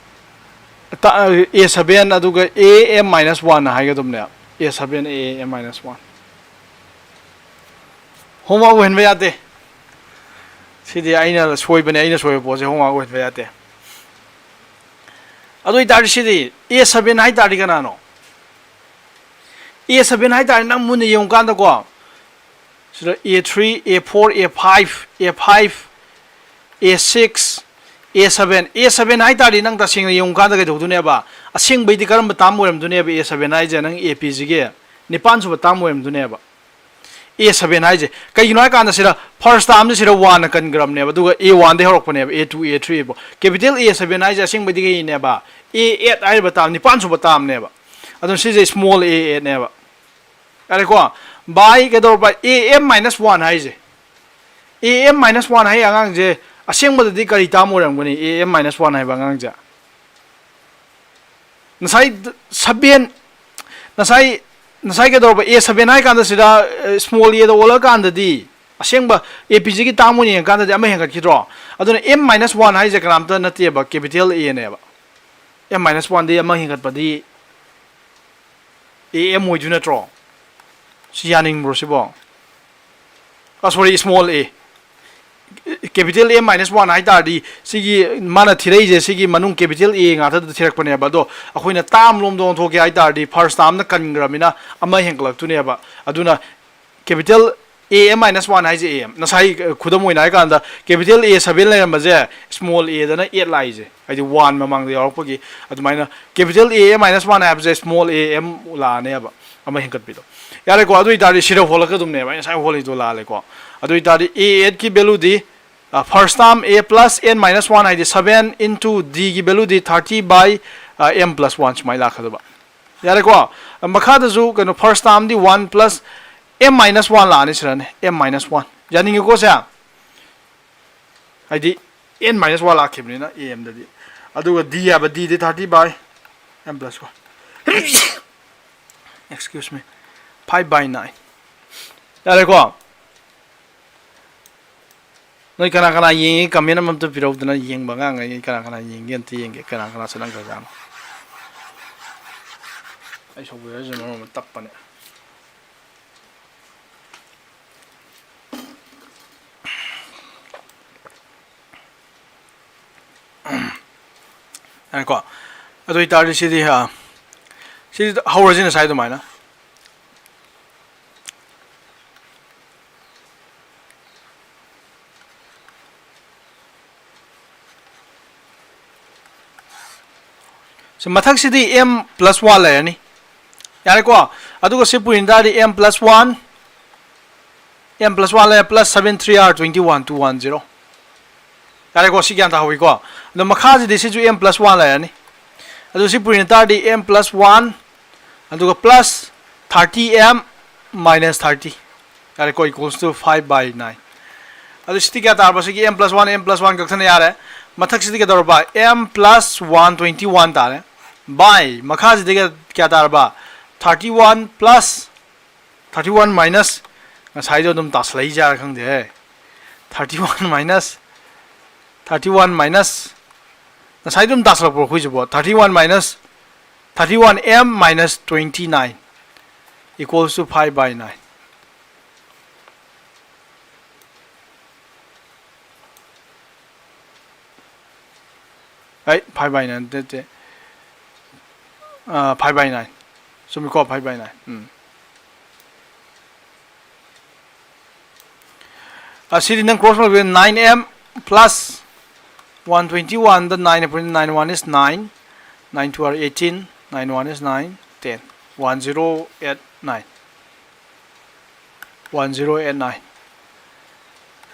ꯇ-, A seven ꯑꯗꯨꯒ A M minus one ꯍꯥꯏꯒꯗꯕꯅꯦꯕ꯫ A seven, A M minus one꯫ Homework ꯑꯣꯏꯍꯟꯕ ꯌꯥꯗꯦ꯫ ꯁꯤꯗꯤ ꯑꯩꯅ ꯁꯣꯏꯕꯅꯦ, ꯑꯩꯅ ꯁꯣꯏꯕ ꯄꯣꯠꯁꯦ homework ꯑꯣꯏꯍꯟꯕ ꯌꯥꯗꯦ꯫ ꯑꯗꯨ ꯑꯣꯏꯇꯥꯔꯗꯤ ꯁꯤꯗꯤ A seven ꯍꯥꯏ ꯇꯥꯔꯗꯤ ꯀꯅꯥꯅꯣ? A seven ꯍꯥꯏ ꯇꯥꯔꯗꯤ ꯅꯪ ꯃꯨꯟꯅ ꯌꯦꯡꯉꯨꯀꯥꯟꯗꯀꯣ, ꯁꯤꯗ A three, A four, A five, A five, A six, A seven, A seven ꯍꯥꯏ ꯇꯥꯔꯗꯤ ꯅꯪ ꯇꯁꯦꯡꯅ ꯌꯦꯡꯉꯨꯀꯥꯟꯗ ꯀꯩꯗꯧꯗꯣꯏꯅꯦꯕ? ꯑꯁꯦꯡꯕꯩꯗꯤ ꯀꯔꯝꯕ term ꯑꯣꯏꯔꯝꯗꯣꯏꯅꯦꯕ? A seven ꯍꯥꯏꯁꯦ ꯅꯪ A P ꯁꯤꯒꯤ ꯅꯤꯄꯥꯟ ꯁꯨꯕ term ꯑꯣꯏꯔꯝꯗꯣꯏꯅꯦꯕ꯫ A seven ꯍꯥꯏꯁꯦ ꯀꯩꯒꯤꯅꯣ ꯍꯥꯏ ꯀꯥꯟꯗ ꯁꯤꯗ first term ꯁꯦ ꯁꯤꯗ one ꯅ ꯀꯟꯈ꯭ꯔꯕꯅꯦꯕ, ꯑꯗꯨꯒ A one ꯗꯩ ꯍꯧꯔꯛꯄꯅꯦꯕ, A two, A three ꯐꯥꯎ꯫ Capital A seven ꯍꯥꯏꯁꯦ ꯑꯁꯦꯡꯕꯩꯗꯤ ꯀꯩꯅꯦꯕ? A eight ꯍꯥꯏꯔꯤꯕ term, ꯅꯤꯄꯥꯟ ꯁꯨꯕ term ꯅꯦꯕ꯫ ꯑꯗꯨꯅ ꯁꯤꯁꯦ small a eight ꯅꯦꯕ꯫ ꯌꯥꯔꯦꯀꯣ? By ꯀꯩꯗꯧꯔꯕ? A M minus one ꯍꯥꯏꯁꯦ꯫ A M minus one ꯍꯥꯏ ꯑꯉꯥꯡꯁꯦ ꯑꯁꯦꯡꯕꯗꯗꯤ ꯀꯔꯤ term ꯑꯣꯏꯔꯝꯒꯅꯤ? A M minus one ꯍꯥꯏꯕ ꯑꯉꯥꯡꯁꯦ꯫ ꯉꯁꯥꯏ ꯗ-, seven, ꯉꯁꯥꯏ, ꯉꯁꯥꯏ ꯀꯩꯗꯧꯔꯕ? A seven ꯍꯥꯏ ꯀꯥꯟꯗ ꯁꯤꯗ, ꯑ, small a ꯗ ꯑꯣꯜꯂꯀꯥꯟꯗꯗꯤ ꯑꯁꯦꯡꯕ A P ꯁꯤꯒꯤ term ꯑꯣꯏꯅ ꯌꯦꯡꯉꯀꯥꯟꯗꯗꯤ ꯑꯃ ꯍꯦꯟꯒꯠꯈꯤꯗ꯭ꯔꯣ? ꯑꯗꯨꯅ M minus one ꯍꯥꯏꯁꯦ ꯀꯅꯥꯝꯇ ꯅꯠꯇꯦꯕ, capital A ꯅꯦꯕ꯫ M minus one ꯗꯤ ꯑꯃ ꯍꯦꯟꯒꯠꯄꯗꯤ A M ꯑꯣꯏꯗꯣꯏ ꯅꯠꯇ꯭ꯔꯣ? ꯁꯤ ꯌꯥꯅꯤꯡꯕ꯭ꯔꯣ ꯁꯤꯕꯣ? ꯑ, sorry, small a. capital M minus one ꯍꯥꯏ ꯇꯥꯔꯗꯤ ꯁꯤꯒꯤ ꯃꯥꯅ ꯊꯤꯔꯛꯏꯁꯦ ꯁꯤꯒꯤ ꯃꯅꯨꯡ capital A ꯉꯥꯛꯇꯗ ꯊꯤꯔꯛꯄꯅꯦꯕ꯫ ꯑꯗꯣ ꯑꯩꯈꯣꯏꯅ term ꯂꯣꯝꯗ ꯑꯣꯟꯊꯣꯛꯀꯦ ꯍꯥꯏ ꯇꯥꯔꯗꯤ first termꯅ ꯀꯟꯈ꯭ꯔꯃꯤꯅ ꯑꯃ ꯍꯦꯟꯒꯠꯂꯛꯇꯣꯏꯅꯦꯕ꯫ ꯑꯗꯨꯅ capital A M minus one ꯍꯥꯏꯁꯦ A M꯫ ꯉꯁꯥꯏ, ꯑ, ꯈꯨꯗꯝ ꯑꯣꯏꯅ ꯍꯥꯏ ꯀꯥꯟꯗ capital A seven ꯂꯩꯔꯝꯕꯁꯦ small a ꯗꯅ eight ꯂꯥꯛꯏꯁꯦ, ꯍꯥꯏꯗꯤ one ꯃꯃꯥꯡꯗ ꯌꯥꯎꯔꯛꯄꯒꯤ꯫ ꯑꯗꯨꯃꯥꯏꯅ capital A M minus one ꯍꯥꯏꯕꯁꯦ small a m ꯂꯥꯛꯑꯅꯦꯕ, ꯑꯃ ꯍꯦꯟꯒꯠꯄꯤꯗꯣ꯫ ꯌꯥꯔꯦꯀꯣ? ꯑꯗꯨ ꯑꯣꯏꯇꯥꯔꯗꯤ ꯁꯤꯗ ꯍꯣꯜꯂꯛꯀꯗꯕꯅꯦꯕ, ꯑꯩ ꯉꯁꯥꯏ ꯍꯣꯜꯂꯤꯗꯣ ꯂꯥꯜꯂꯦꯀꯣ꯫ ꯑꯗꯨ ꯑꯣꯏꯇꯥꯔꯗꯤ A eight ꯀꯤ value ꯗꯤ, ꯑ, first term A plus n minus one ꯍꯥꯏꯗꯤ seven into D ꯒꯤ value ꯗꯤ thirty by, ꯑ, m plus one ꯁꯨꯃꯥꯏꯅ ꯂꯥꯛꯀꯗꯕ꯫ ꯌꯥꯔꯦꯀꯣ? ꯃꯈꯥꯗꯁꯨ ꯀꯩꯅꯣ first term ꯗꯤ one plus m minus one ꯂꯥꯛꯑꯅꯤ ꯁꯤꯔꯅꯤ, m minus one꯫ ꯌꯥꯅꯤꯡꯉꯤꯀꯣ ꯁꯦ? ꯍꯥꯏꯗꯤ n minus one ꯂꯥꯛꯈꯤꯕꯅꯤꯅ A M ꯗꯗꯤ꯫ ꯑꯗꯨꯒ D ꯍꯥꯏꯕ, D D thirty by m plus one꯫ Excuse me, five by nine꯫ ꯌꯥꯔꯦꯀꯣ? ꯅꯣꯏ ꯀꯅꯥ ꯀꯅꯥ ꯌꯦꯡꯉꯤ? Comment ꯑꯃ ꯑꯝꯇ ꯄꯤꯔꯧꯗꯅ, ꯌꯦꯡꯕ ꯑꯉꯥꯡꯈꯩ ꯀꯅꯥ ꯀꯅꯥ ꯌꯦꯡꯒꯦ ꯑꯝꯇ ꯌꯦꯡꯒꯦ, ꯀꯅꯥ ꯀꯅꯥ ꯆꯠꯂꯝꯈ꯭ꯔꯖꯥꯠꯅꯣ? ꯑꯩ softwareꯁꯦ ꯃꯔꯣꯟ ꯑꯃ ꯇꯞꯄꯅꯦ꯫ ꯌꯥꯔꯦꯀꯣ? ꯑꯗꯨ ꯑꯣꯏꯇꯥꯔꯗꯤ ꯁꯤꯗꯤ, ꯑ, ꯁꯤꯗꯤ ꯍꯧꯔꯁꯤ ꯉꯁꯥꯏ ꯑꯗꯨꯃꯥꯏꯅ꯫ ꯁꯤ ꯃꯊꯛꯁꯤꯗꯤ m plus one ꯂꯩꯔꯅꯤ꯫ ꯌꯥꯔꯦꯀꯣ? ꯑꯗꯨꯒ ꯁꯤ ꯄꯨꯔꯤꯅ ꯇꯥꯔꯗꯤ m plus one, m plus one ꯂꯩꯔꯦ, plus seven three are twenty one, two one zero꯫ ꯌꯥꯔꯦꯀꯣ? ꯁꯤ ꯒ꯭ꯌꯥꯟ ꯇꯥꯍꯧꯋꯤꯀꯣ? ꯑꯗꯣ ꯃꯈꯥꯁꯤꯗꯤ ꯁꯤꯁꯨ m plus one ꯂꯩꯔꯅꯤ꯫ ꯑꯗꯨ ꯁꯤ ꯄꯨꯔꯤꯅ ꯇꯥꯔꯗꯤ m plus one, ꯑꯗꯨꯒ plus thirty m minus thirty꯫ ꯌꯥꯔꯦꯀꯣ? Equals to five by nine꯫ ꯑꯗꯨ ꯁꯤꯗꯤ ꯀꯌꯥ ꯇꯥꯔꯕ? ꯁꯤꯒꯤ m plus one, m plus one ꯀꯛꯊꯠꯅ ꯌꯥꯔꯦ꯫ ꯃꯊꯛꯁꯤꯗꯤ ꯀꯩꯗꯧꯔꯕ? M plus one twenty one ꯇꯥꯔꯦ꯫ By ꯃꯈꯥꯁꯤꯗꯤ ꯀꯌꯥ, ꯀꯌꯥ ꯇꯥꯔꯕ? Thirty one plus, thirty one minus, ꯉꯁꯥꯏꯗꯣ ꯑꯗꯨꯝ ꯇꯥꯁꯜꯂꯛꯏꯖꯥꯔ ꯈꯪꯗꯦꯍꯦ꯫ Thirty one minus, thirty one minus, ꯉꯁꯥꯏ ꯑꯗꯨꯝ ꯇꯥꯁꯜꯂꯛꯄ꯭ꯔꯣ ꯑꯩꯈꯣꯏꯁꯤꯕꯣ? Thirty one minus, thirty one m minus twenty nine equals to five by nine꯫ five by nine ꯅꯠꯇꯦ, five by nine, ꯆꯨꯝꯃꯤꯀꯣ? Five by nine. ꯎꯝ, ꯑꯁꯤꯗꯤ ꯅꯪ cross multiply, nine m plus one twenty one ꯗ nine ꯅ point, nine one is nine, nine two are eighteen, nine one is nine, ten, one zero eight nine, one zero eight nine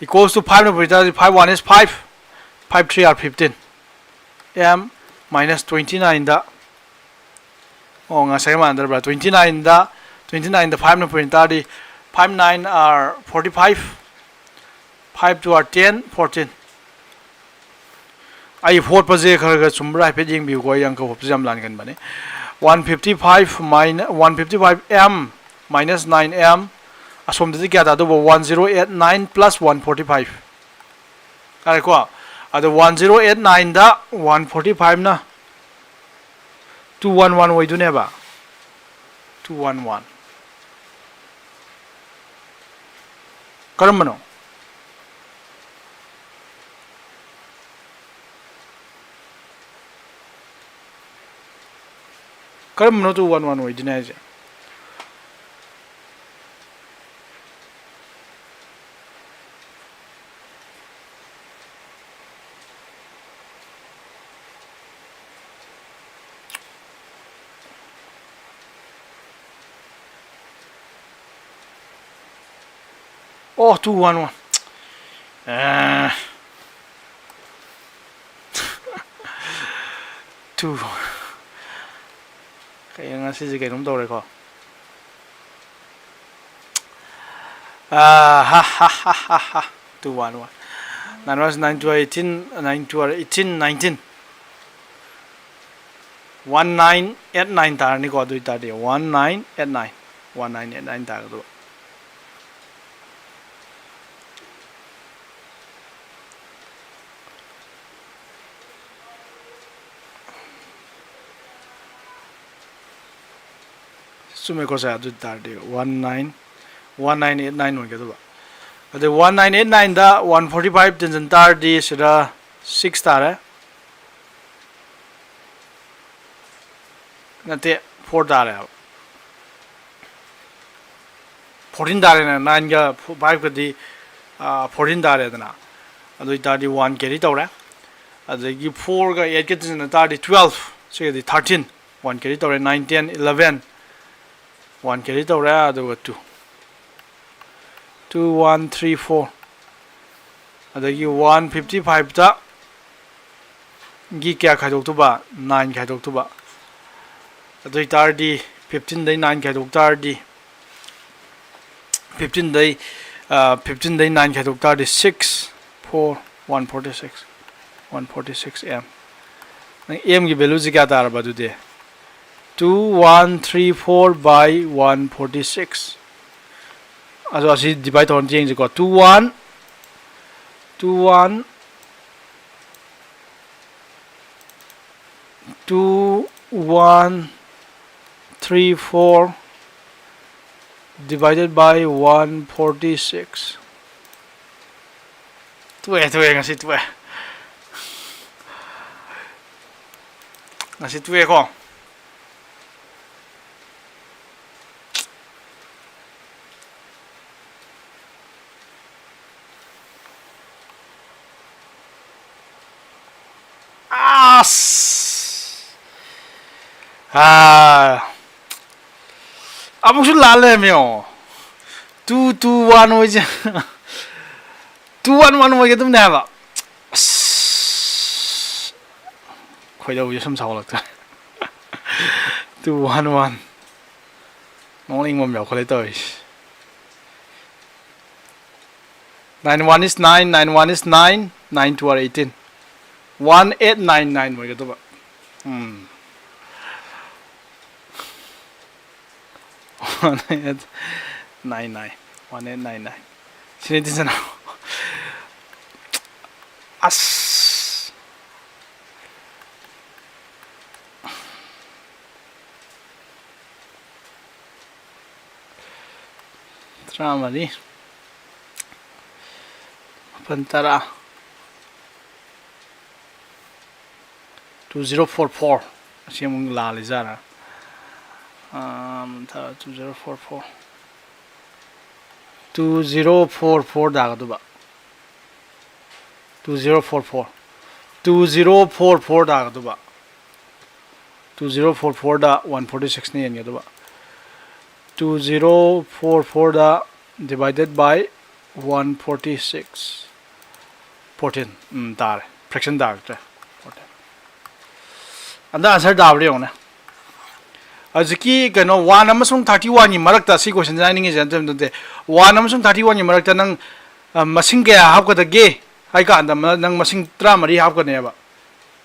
equals to five ꯅ point ꯇꯥꯔꯗꯤ, five one is five, five three are fifteen, m minus twenty nine ꯗ, ꯑꯣ, ꯉꯁꯥꯏ ꯃꯥꯟꯅꯗ꯭ꯔꯕ꯭ꯔꯥ? Twenty nine ꯗ, twenty nine ꯗ five ꯅ point ꯇꯥꯔꯗꯤ, five nine are forty five, five two are ten, fourteen. ꯑꯩ ꯍꯣꯠꯄꯁꯦ ꯈꯔ ꯈꯔ ꯆꯨꯝꯕ꯭ꯔꯥ ꯍꯥꯏꯐꯦꯠ ꯌꯦꯡꯕꯤꯌꯨꯀꯣ, ꯑꯩ ꯑꯪꯀ ꯍꯣꯠꯄꯁꯦ ꯌꯥꯝ ꯂꯥꯟꯒꯟꯕꯅꯦ꯫ One fifty five minus, one fifty five m minus nine m, ꯑꯁꯣꯝꯗꯗꯤ ꯀꯌꯥ ꯇꯥꯗꯧꯕ? One zero eight nine plus one forty five ꯇꯥꯔꯦꯀꯣ꯫ ꯑꯗꯣ one zero eight nine ꯗ one forty five ꯅ two one one ꯑꯣꯏꯗꯣꯏꯅꯦꯕ꯫ Two one one ꯀꯔꯝꯕꯅꯣ? ꯀꯔꯝꯕꯅꯣ two one one ꯑꯣꯏꯗꯣꯏꯅꯦ ꯍꯥꯏꯁꯦ? Oh, two one one. ꯑꯦ꯫ Two. ꯀꯩꯅꯣ, ꯉꯁꯤꯁꯦ ꯀꯩꯅꯣꯝ ꯇꯧꯔꯦꯀꯣ꯫ ꯑꯥ, ꯍꯥ, ꯍꯥ, ꯍꯥ, ꯍꯥ, ꯍꯥ꯫ Two one one. Nine one is nine two are eighteen, nine two are eighteen, nineteen. One nine eight nine ꯇꯥꯔꯅꯤꯀꯣ꯫ ꯑꯗꯨ ꯑꯣꯏꯇꯥꯔꯗꯤ one nine eight nine, one nine eight nine ꯇꯥꯒꯗꯕ꯫ ꯆꯨꯝꯃꯦꯀꯣ ꯁꯦ? ꯑꯗꯨ ꯑꯣꯏꯇꯥꯔꯗꯤ one nine, one nine eight nine ꯑꯣꯏꯒꯗꯕ꯫ ꯑꯗꯩ one nine eight nine ꯗ one forty five ꯇꯤꯟꯁꯤꯟ ꯇꯥꯔꯗꯤ ꯁꯤꯗ six ꯇꯥꯔꯦ꯫ ꯅꯠꯇꯦ, ꯐꯣꯔ ꯇꯥꯔꯦꯕ꯫ ꯐꯣꯔꯇꯤꯟ ꯇꯥꯔꯦꯅ, ꯅꯥꯏꯟꯒ ꯐꯥꯏꯚꯀꯗꯤ ꯐꯣꯔꯇꯤꯟ ꯇꯥꯔꯦꯗꯅ꯫ ꯑꯗꯨ ꯑꯣꯏꯇꯥꯔꯗꯤ ꯋꯥꯟ ꯀꯦꯔꯤ ꯇꯧꯔꯦ꯫ ꯑꯗꯒꯤ ꯐꯣꯔꯒ ꯑꯩꯠꯀ ꯇꯤꯟꯁꯤꯟꯅ ꯇꯥꯔꯗꯤ ꯇꯨꯋꯦꯜꯐ, ꯁꯤꯒꯗꯤ ꯊꯥꯔꯇꯤꯟ꯫ ꯋꯥꯟ ꯀꯦꯔꯤ ꯇꯧꯔꯦ, nine, ten, eleven. One carry ꯇꯧꯔꯦ, ꯑꯗꯨꯒ two. Two, one, three, four. ꯑꯗꯒꯤ ꯋꯥꯟ ꯐꯤꯐꯇꯤ ꯐꯥꯏꯚꯇ ꯒꯤ ꯀꯌꯥ ꯈꯥꯏꯗꯣꯛꯇꯣꯏꯕ? ꯅꯥꯏꯟ ꯈꯥꯏꯗꯣꯛꯇꯣꯏꯕ꯫ ꯑꯗꯨ ꯑꯣꯏꯇꯥꯔꯗꯤ ꯐꯤꯐꯇꯤꯟꯗꯩ ꯅꯥꯏꯟ ꯈꯥꯏꯗꯣꯛ ꯇꯥꯔꯗꯤ, ꯐꯤꯐꯇꯤꯟꯗꯩ, ꯐꯤꯐꯇꯤꯟꯗꯩ ꯅꯥꯏꯟ ꯈꯥꯏꯗꯣꯛ ꯇꯥꯔꯗꯤ six, four, one forty six, one forty six M. ꯅꯪ ꯑꯦꯝꯒꯤ ꯚꯦꯂꯨꯁꯤ ꯀꯌꯥ ꯇꯥꯔꯕ ꯑꯗꯨꯗꯤ? Two one three four by one forty six꯫ ꯑꯗꯣ ꯑꯁꯤ ꯗꯤꯚꯥꯏꯠ ꯇꯧꯔ ꯌꯦꯡꯁꯤꯀꯣ꯫ Two one, two one, two one three four divided by one forty six꯫ ꯇꯣꯛꯑꯦ, ꯇꯣꯛꯑꯦ, ꯉꯁꯤ ꯇꯣꯛꯑꯦ꯫ ꯉꯁꯤ ꯇꯣꯛꯑꯦꯀꯣ꯫ ꯑꯁ! ꯑꯥ꯫ ꯑꯃꯨꯛꯁꯨ ꯂꯥꯜ ꯂꯩꯔꯝꯃꯦ ꯌꯦꯡꯉꯣ꯫ Two two one ꯑꯣꯏꯁꯦ꯫ Two one one ꯑꯣꯏꯒꯗꯕꯅꯦ ꯍꯥꯏꯕ꯫ ꯑꯁ꯫ ꯈꯣꯏꯗꯧꯁꯦ ꯁꯨꯝ ꯁꯥꯎꯒꯠꯂꯛꯇ꯭ꯔꯦ꯫ Two one one꯫ ꯅꯣꯛꯅꯤꯡꯕ ꯑꯃ ꯌꯥꯎꯈꯠꯂꯦ ꯇꯧꯔꯤꯁꯦ꯫ Nine one is nine, nine one is nine, nine two are eighteen. One eight nine nine ꯑꯣꯏꯒꯗꯕ꯫ ꯎꯝ꯫ One eight nine nine, one eight nine nine꯫ ꯁꯤꯅꯤ ꯇꯤꯟꯁꯅꯥꯎ꯫ ꯑꯁ꯫ ꯇꯔꯥꯃꯔꯤ꯫ ꯃꯥꯄꯟ, ꯇꯔꯥ꯫ Two zero four four꯫ ꯑꯁꯤ ꯑꯃꯨꯛ ꯂꯥꯜꯂꯤꯖꯥꯠꯔꯥ? ꯑꯝ, ꯊꯥ two zero four four, two zero four four ꯇꯥꯒꯗꯧꯕ. Two zero four four, two zero four four ꯇꯥꯒꯗꯧꯕ. Two zero four fourꯗ one forty sixꯅ ꯌꯦꯟꯒꯗꯧꯕ. Two zero four fourꯗ divided by one forty six, fourteen, ꯎꯝ, ꯇꯥꯔꯦ. Fraction ꯇꯥꯔꯛꯇ꯭ꯔꯦ. Fourteen. And answer ꯇꯥꯕ꯭ꯔꯥ ꯌꯦꯡꯉꯨꯅꯦ. ꯍꯧꯖꯤꯛꯀꯤ ꯀꯩꯅꯣ, one ꯑꯃꯁꯨꯡ thirty oneꯒꯤ ꯃꯔꯛꯇ, ꯁꯤ questionꯁꯦ ꯍꯥꯏꯅꯤꯡꯉꯤꯁꯦ ꯅꯠꯇꯦ, ꯅꯠꯇꯦ, one ꯑꯃꯁꯨꯡ thirty oneꯒꯤ ꯃꯔꯛꯇ ꯅꯪ, ꯑ, ꯃꯁꯤꯡ ꯀꯌꯥ ꯍꯥꯞꯀꯗꯒꯦ ꯍꯥꯏ ꯀꯥꯟꯗ, ꯃ-, ꯅꯪ ꯃꯁꯤꯡ ꯇꯔꯥꯃꯔꯤ ꯍꯥꯞꯀꯅꯦꯕ.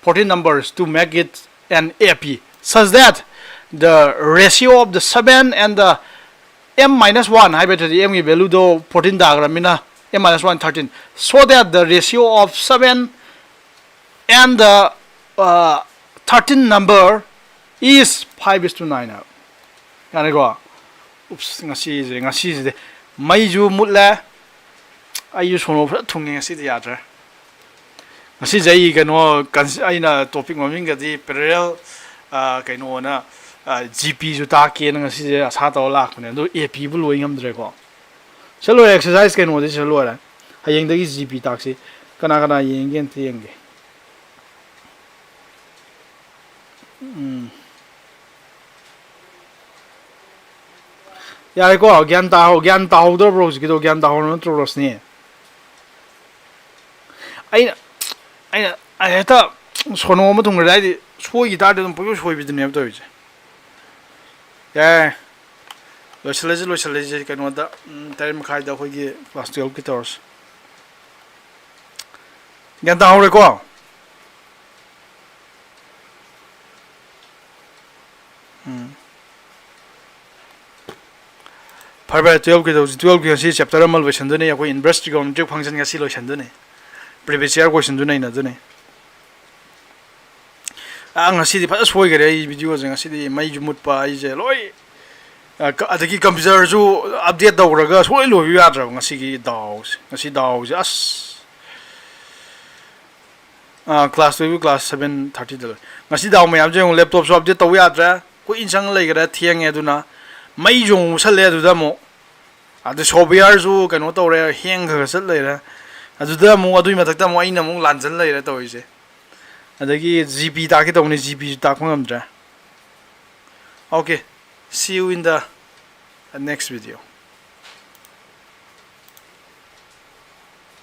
Fourteen numbers to make it an AP, such that the ratio of the seven and the m minus one ꯍꯥꯏꯕꯗꯨꯗꯤ mꯒꯤ valueꯗꯣ fourteen ꯇꯥꯈ꯭ꯔꯕꯅꯤꯅ, m minus one, thirteen, so that the ratio of seven and the, uh, thirteen number is five is to nine ꯍꯥꯏꯕ꯫ ꯌꯥꯔꯦꯀꯣ? Oops, ꯉꯁꯤꯁꯦ, ꯉꯁꯤꯁꯤꯗꯤ ꯃꯩꯁꯨ ꯃꯨꯠꯂꯦ꯫ ꯑꯩꯁꯨ ꯁꯣꯅꯣ ꯐꯖ ꯊꯨꯡꯉꯦ ꯉꯁꯤꯗꯤ, ꯌꯥꯗ꯭ꯔꯦ꯫ ꯉꯁꯤꯁꯦ ꯑꯩ ꯀꯩꯅꯣ, ꯀꯟꯁ-, ꯑꯩꯅ topic ꯃꯃꯤꯡꯒꯗꯤ parallel, ꯑ, ꯀꯩꯅꯣꯅ, ꯑ, GPꯁꯨ ꯇꯥꯛꯀꯦꯅ ꯉꯁꯤꯁꯦ ꯑꯁꯥ ꯇꯧꯔ ꯂꯥꯛꯄꯅꯦ, ꯑꯗꯨ APꯕꯨ ꯂꯣꯏ ꯉꯝꯗ꯭ꯔꯦꯀꯣ꯫ ꯁꯤ ꯂꯣꯏꯔꯦ, exercise ꯀꯩꯅꯣꯗꯤ ꯁꯤ ꯂꯣꯏꯔꯦ꯫ ꯍꯌꯦꯡꯗꯒꯤ GP ꯇꯥꯛꯁꯤ꯫ ꯀꯅꯥ ꯀꯅꯥ ꯌꯦꯡꯒꯦ ꯑꯝꯇ ꯌꯦꯡꯒꯦ꯫ ꯎꯝ꯫ ꯌꯥꯔꯦꯀꯣ, ꯒ꯭ꯌꯥꯟ ꯇꯥꯍꯧ-, ꯒ꯭ꯌꯥꯟ ꯇꯥꯍꯧꯗ꯭ꯔꯕ꯭ꯔꯣ ꯍꯧꯖꯤꯛꯀꯤꯗꯣ? ꯒ꯭ꯌꯥꯟ ꯇꯥꯍꯧꯔꯕ ꯅꯠꯇ꯭ꯔꯣ, ꯔꯣꯁꯅꯤ? ꯑꯩꯅ, ꯑꯩꯅ, ꯑꯩ ꯍꯦꯛꯇ ꯁꯣꯅꯣ ꯑꯃ ꯊꯨꯡꯈ꯭ꯔꯗꯤ, ꯍꯥꯏꯗꯤ ꯁꯣꯏꯈꯤ ꯇꯥꯔꯗꯤ ꯑꯗꯨꯝ ꯄꯨꯡꯁꯣꯏ ꯁꯣꯏꯕꯤꯗꯨꯅꯦꯕ ꯇꯧꯔꯤꯁꯦ꯫ ꯌꯥꯔꯦ, ꯂꯣꯏꯁꯤꯜꯂꯁꯤ, ꯂꯣꯏꯁꯤꯜꯂꯁꯤ꯫ ꯀꯩꯅꯣꯗ, ꯎꯝ, ꯇꯔꯦꯠ ꯃꯈꯥꯏꯗ ꯑꯩꯈꯣꯏꯒꯤ class twelveꯀꯤ ꯇꯧꯔꯁꯤ꯫ ꯒ꯭ꯌꯥꯟ ꯇꯥꯍꯧꯔꯦꯀꯣ? ꯎꯝ꯫ ꯐꯔꯦ, ꯐꯔꯦ, twelveꯀꯤ ꯇꯧꯁꯤ꯫ Twelveꯀꯤ ꯉꯁꯤ chapter ꯑꯃ ꯂꯣꯏꯁꯤꯟꯗꯣꯏꯅꯤ꯫ ꯑꯩꯈꯣꯏ inverse trigonometric function ꯉꯁꯤ ꯂꯣꯏꯁꯤꯟꯗꯣꯏꯅꯤ꯫ Previous year questionꯁꯨ ꯅꯩꯅꯗꯣꯏꯅꯤ꯫ ꯑ, ꯉꯁꯤꯗꯤ ꯐꯖ ꯁꯣꯏꯈꯔꯦ ꯑꯩ videoꯁꯦ꯫ ꯉꯁꯤꯗꯤ ꯃꯩꯁꯨ ꯃꯨꯠꯄ, ꯑꯩꯁꯦ ꯂꯣꯏ, ꯑ, ꯀ-, ꯑꯗꯒꯤ computerꯁꯨ update ꯇꯧꯈ꯭ꯔꯒ ꯁꯨꯡꯂꯣꯏ ꯂꯣꯏꯕ ꯌꯥꯗ꯭ꯔꯕ ꯉꯁꯤꯒꯤ ꯗꯥꯎꯁꯦ꯫ ꯉꯁꯤ ꯗꯥꯎꯁꯦ, ꯑꯁ꯫ ꯑ, class twelve, class seven thirtyꯗ ꯂꯣꯏ꯫ ꯉꯁꯤ ꯗꯥꯎ ꯃꯌꯥꯝꯁꯦ ꯌꯦꯡꯉꯨ, laptopꯁꯨ update ꯇꯧꯕ ꯌꯥꯗ꯭ꯔꯦ꯫ ꯀꯨꯏꯅ ꯆꯪ ꯂꯩꯈ꯭ꯔꯦ, ꯊꯦꯡꯉꯦ꯫ ꯑꯗꯨꯅ ꯃꯩꯁꯨ ꯑꯃꯨꯛ ꯃꯨꯠꯁꯜꯂꯦ꯫ ꯑꯗꯨꯗ ꯑꯃꯨꯛ ꯑꯗꯨ ꯁꯣꯞꯋꯦꯌꯔꯁꯨ ꯀꯩꯅꯣ ꯇꯧꯔꯦ, ꯍꯦꯡ ꯈꯔ ꯈꯔ ꯆꯠ ꯂꯩꯔꯦ꯫ ꯑꯗꯨꯗ ꯑꯃꯨꯛ ꯑꯗꯨꯒꯤ ꯃꯊꯛꯇ ꯑꯃꯨꯛ ꯑꯩꯅ ꯑꯃꯨꯛ ꯂꯥꯟꯖꯟ ꯂꯩꯔꯦ ꯇꯧꯔꯤꯁꯦ꯫ ꯑꯗꯒꯤ ꯖꯤ ꯄꯤ ꯇꯥꯛꯀꯦ ꯇꯧꯕꯅꯤ, ꯖꯤ ꯄꯤꯁꯨ ꯇꯥꯛꯄ ꯉꯝꯗ꯭ꯔꯦ꯫ Okay, see you in the next video.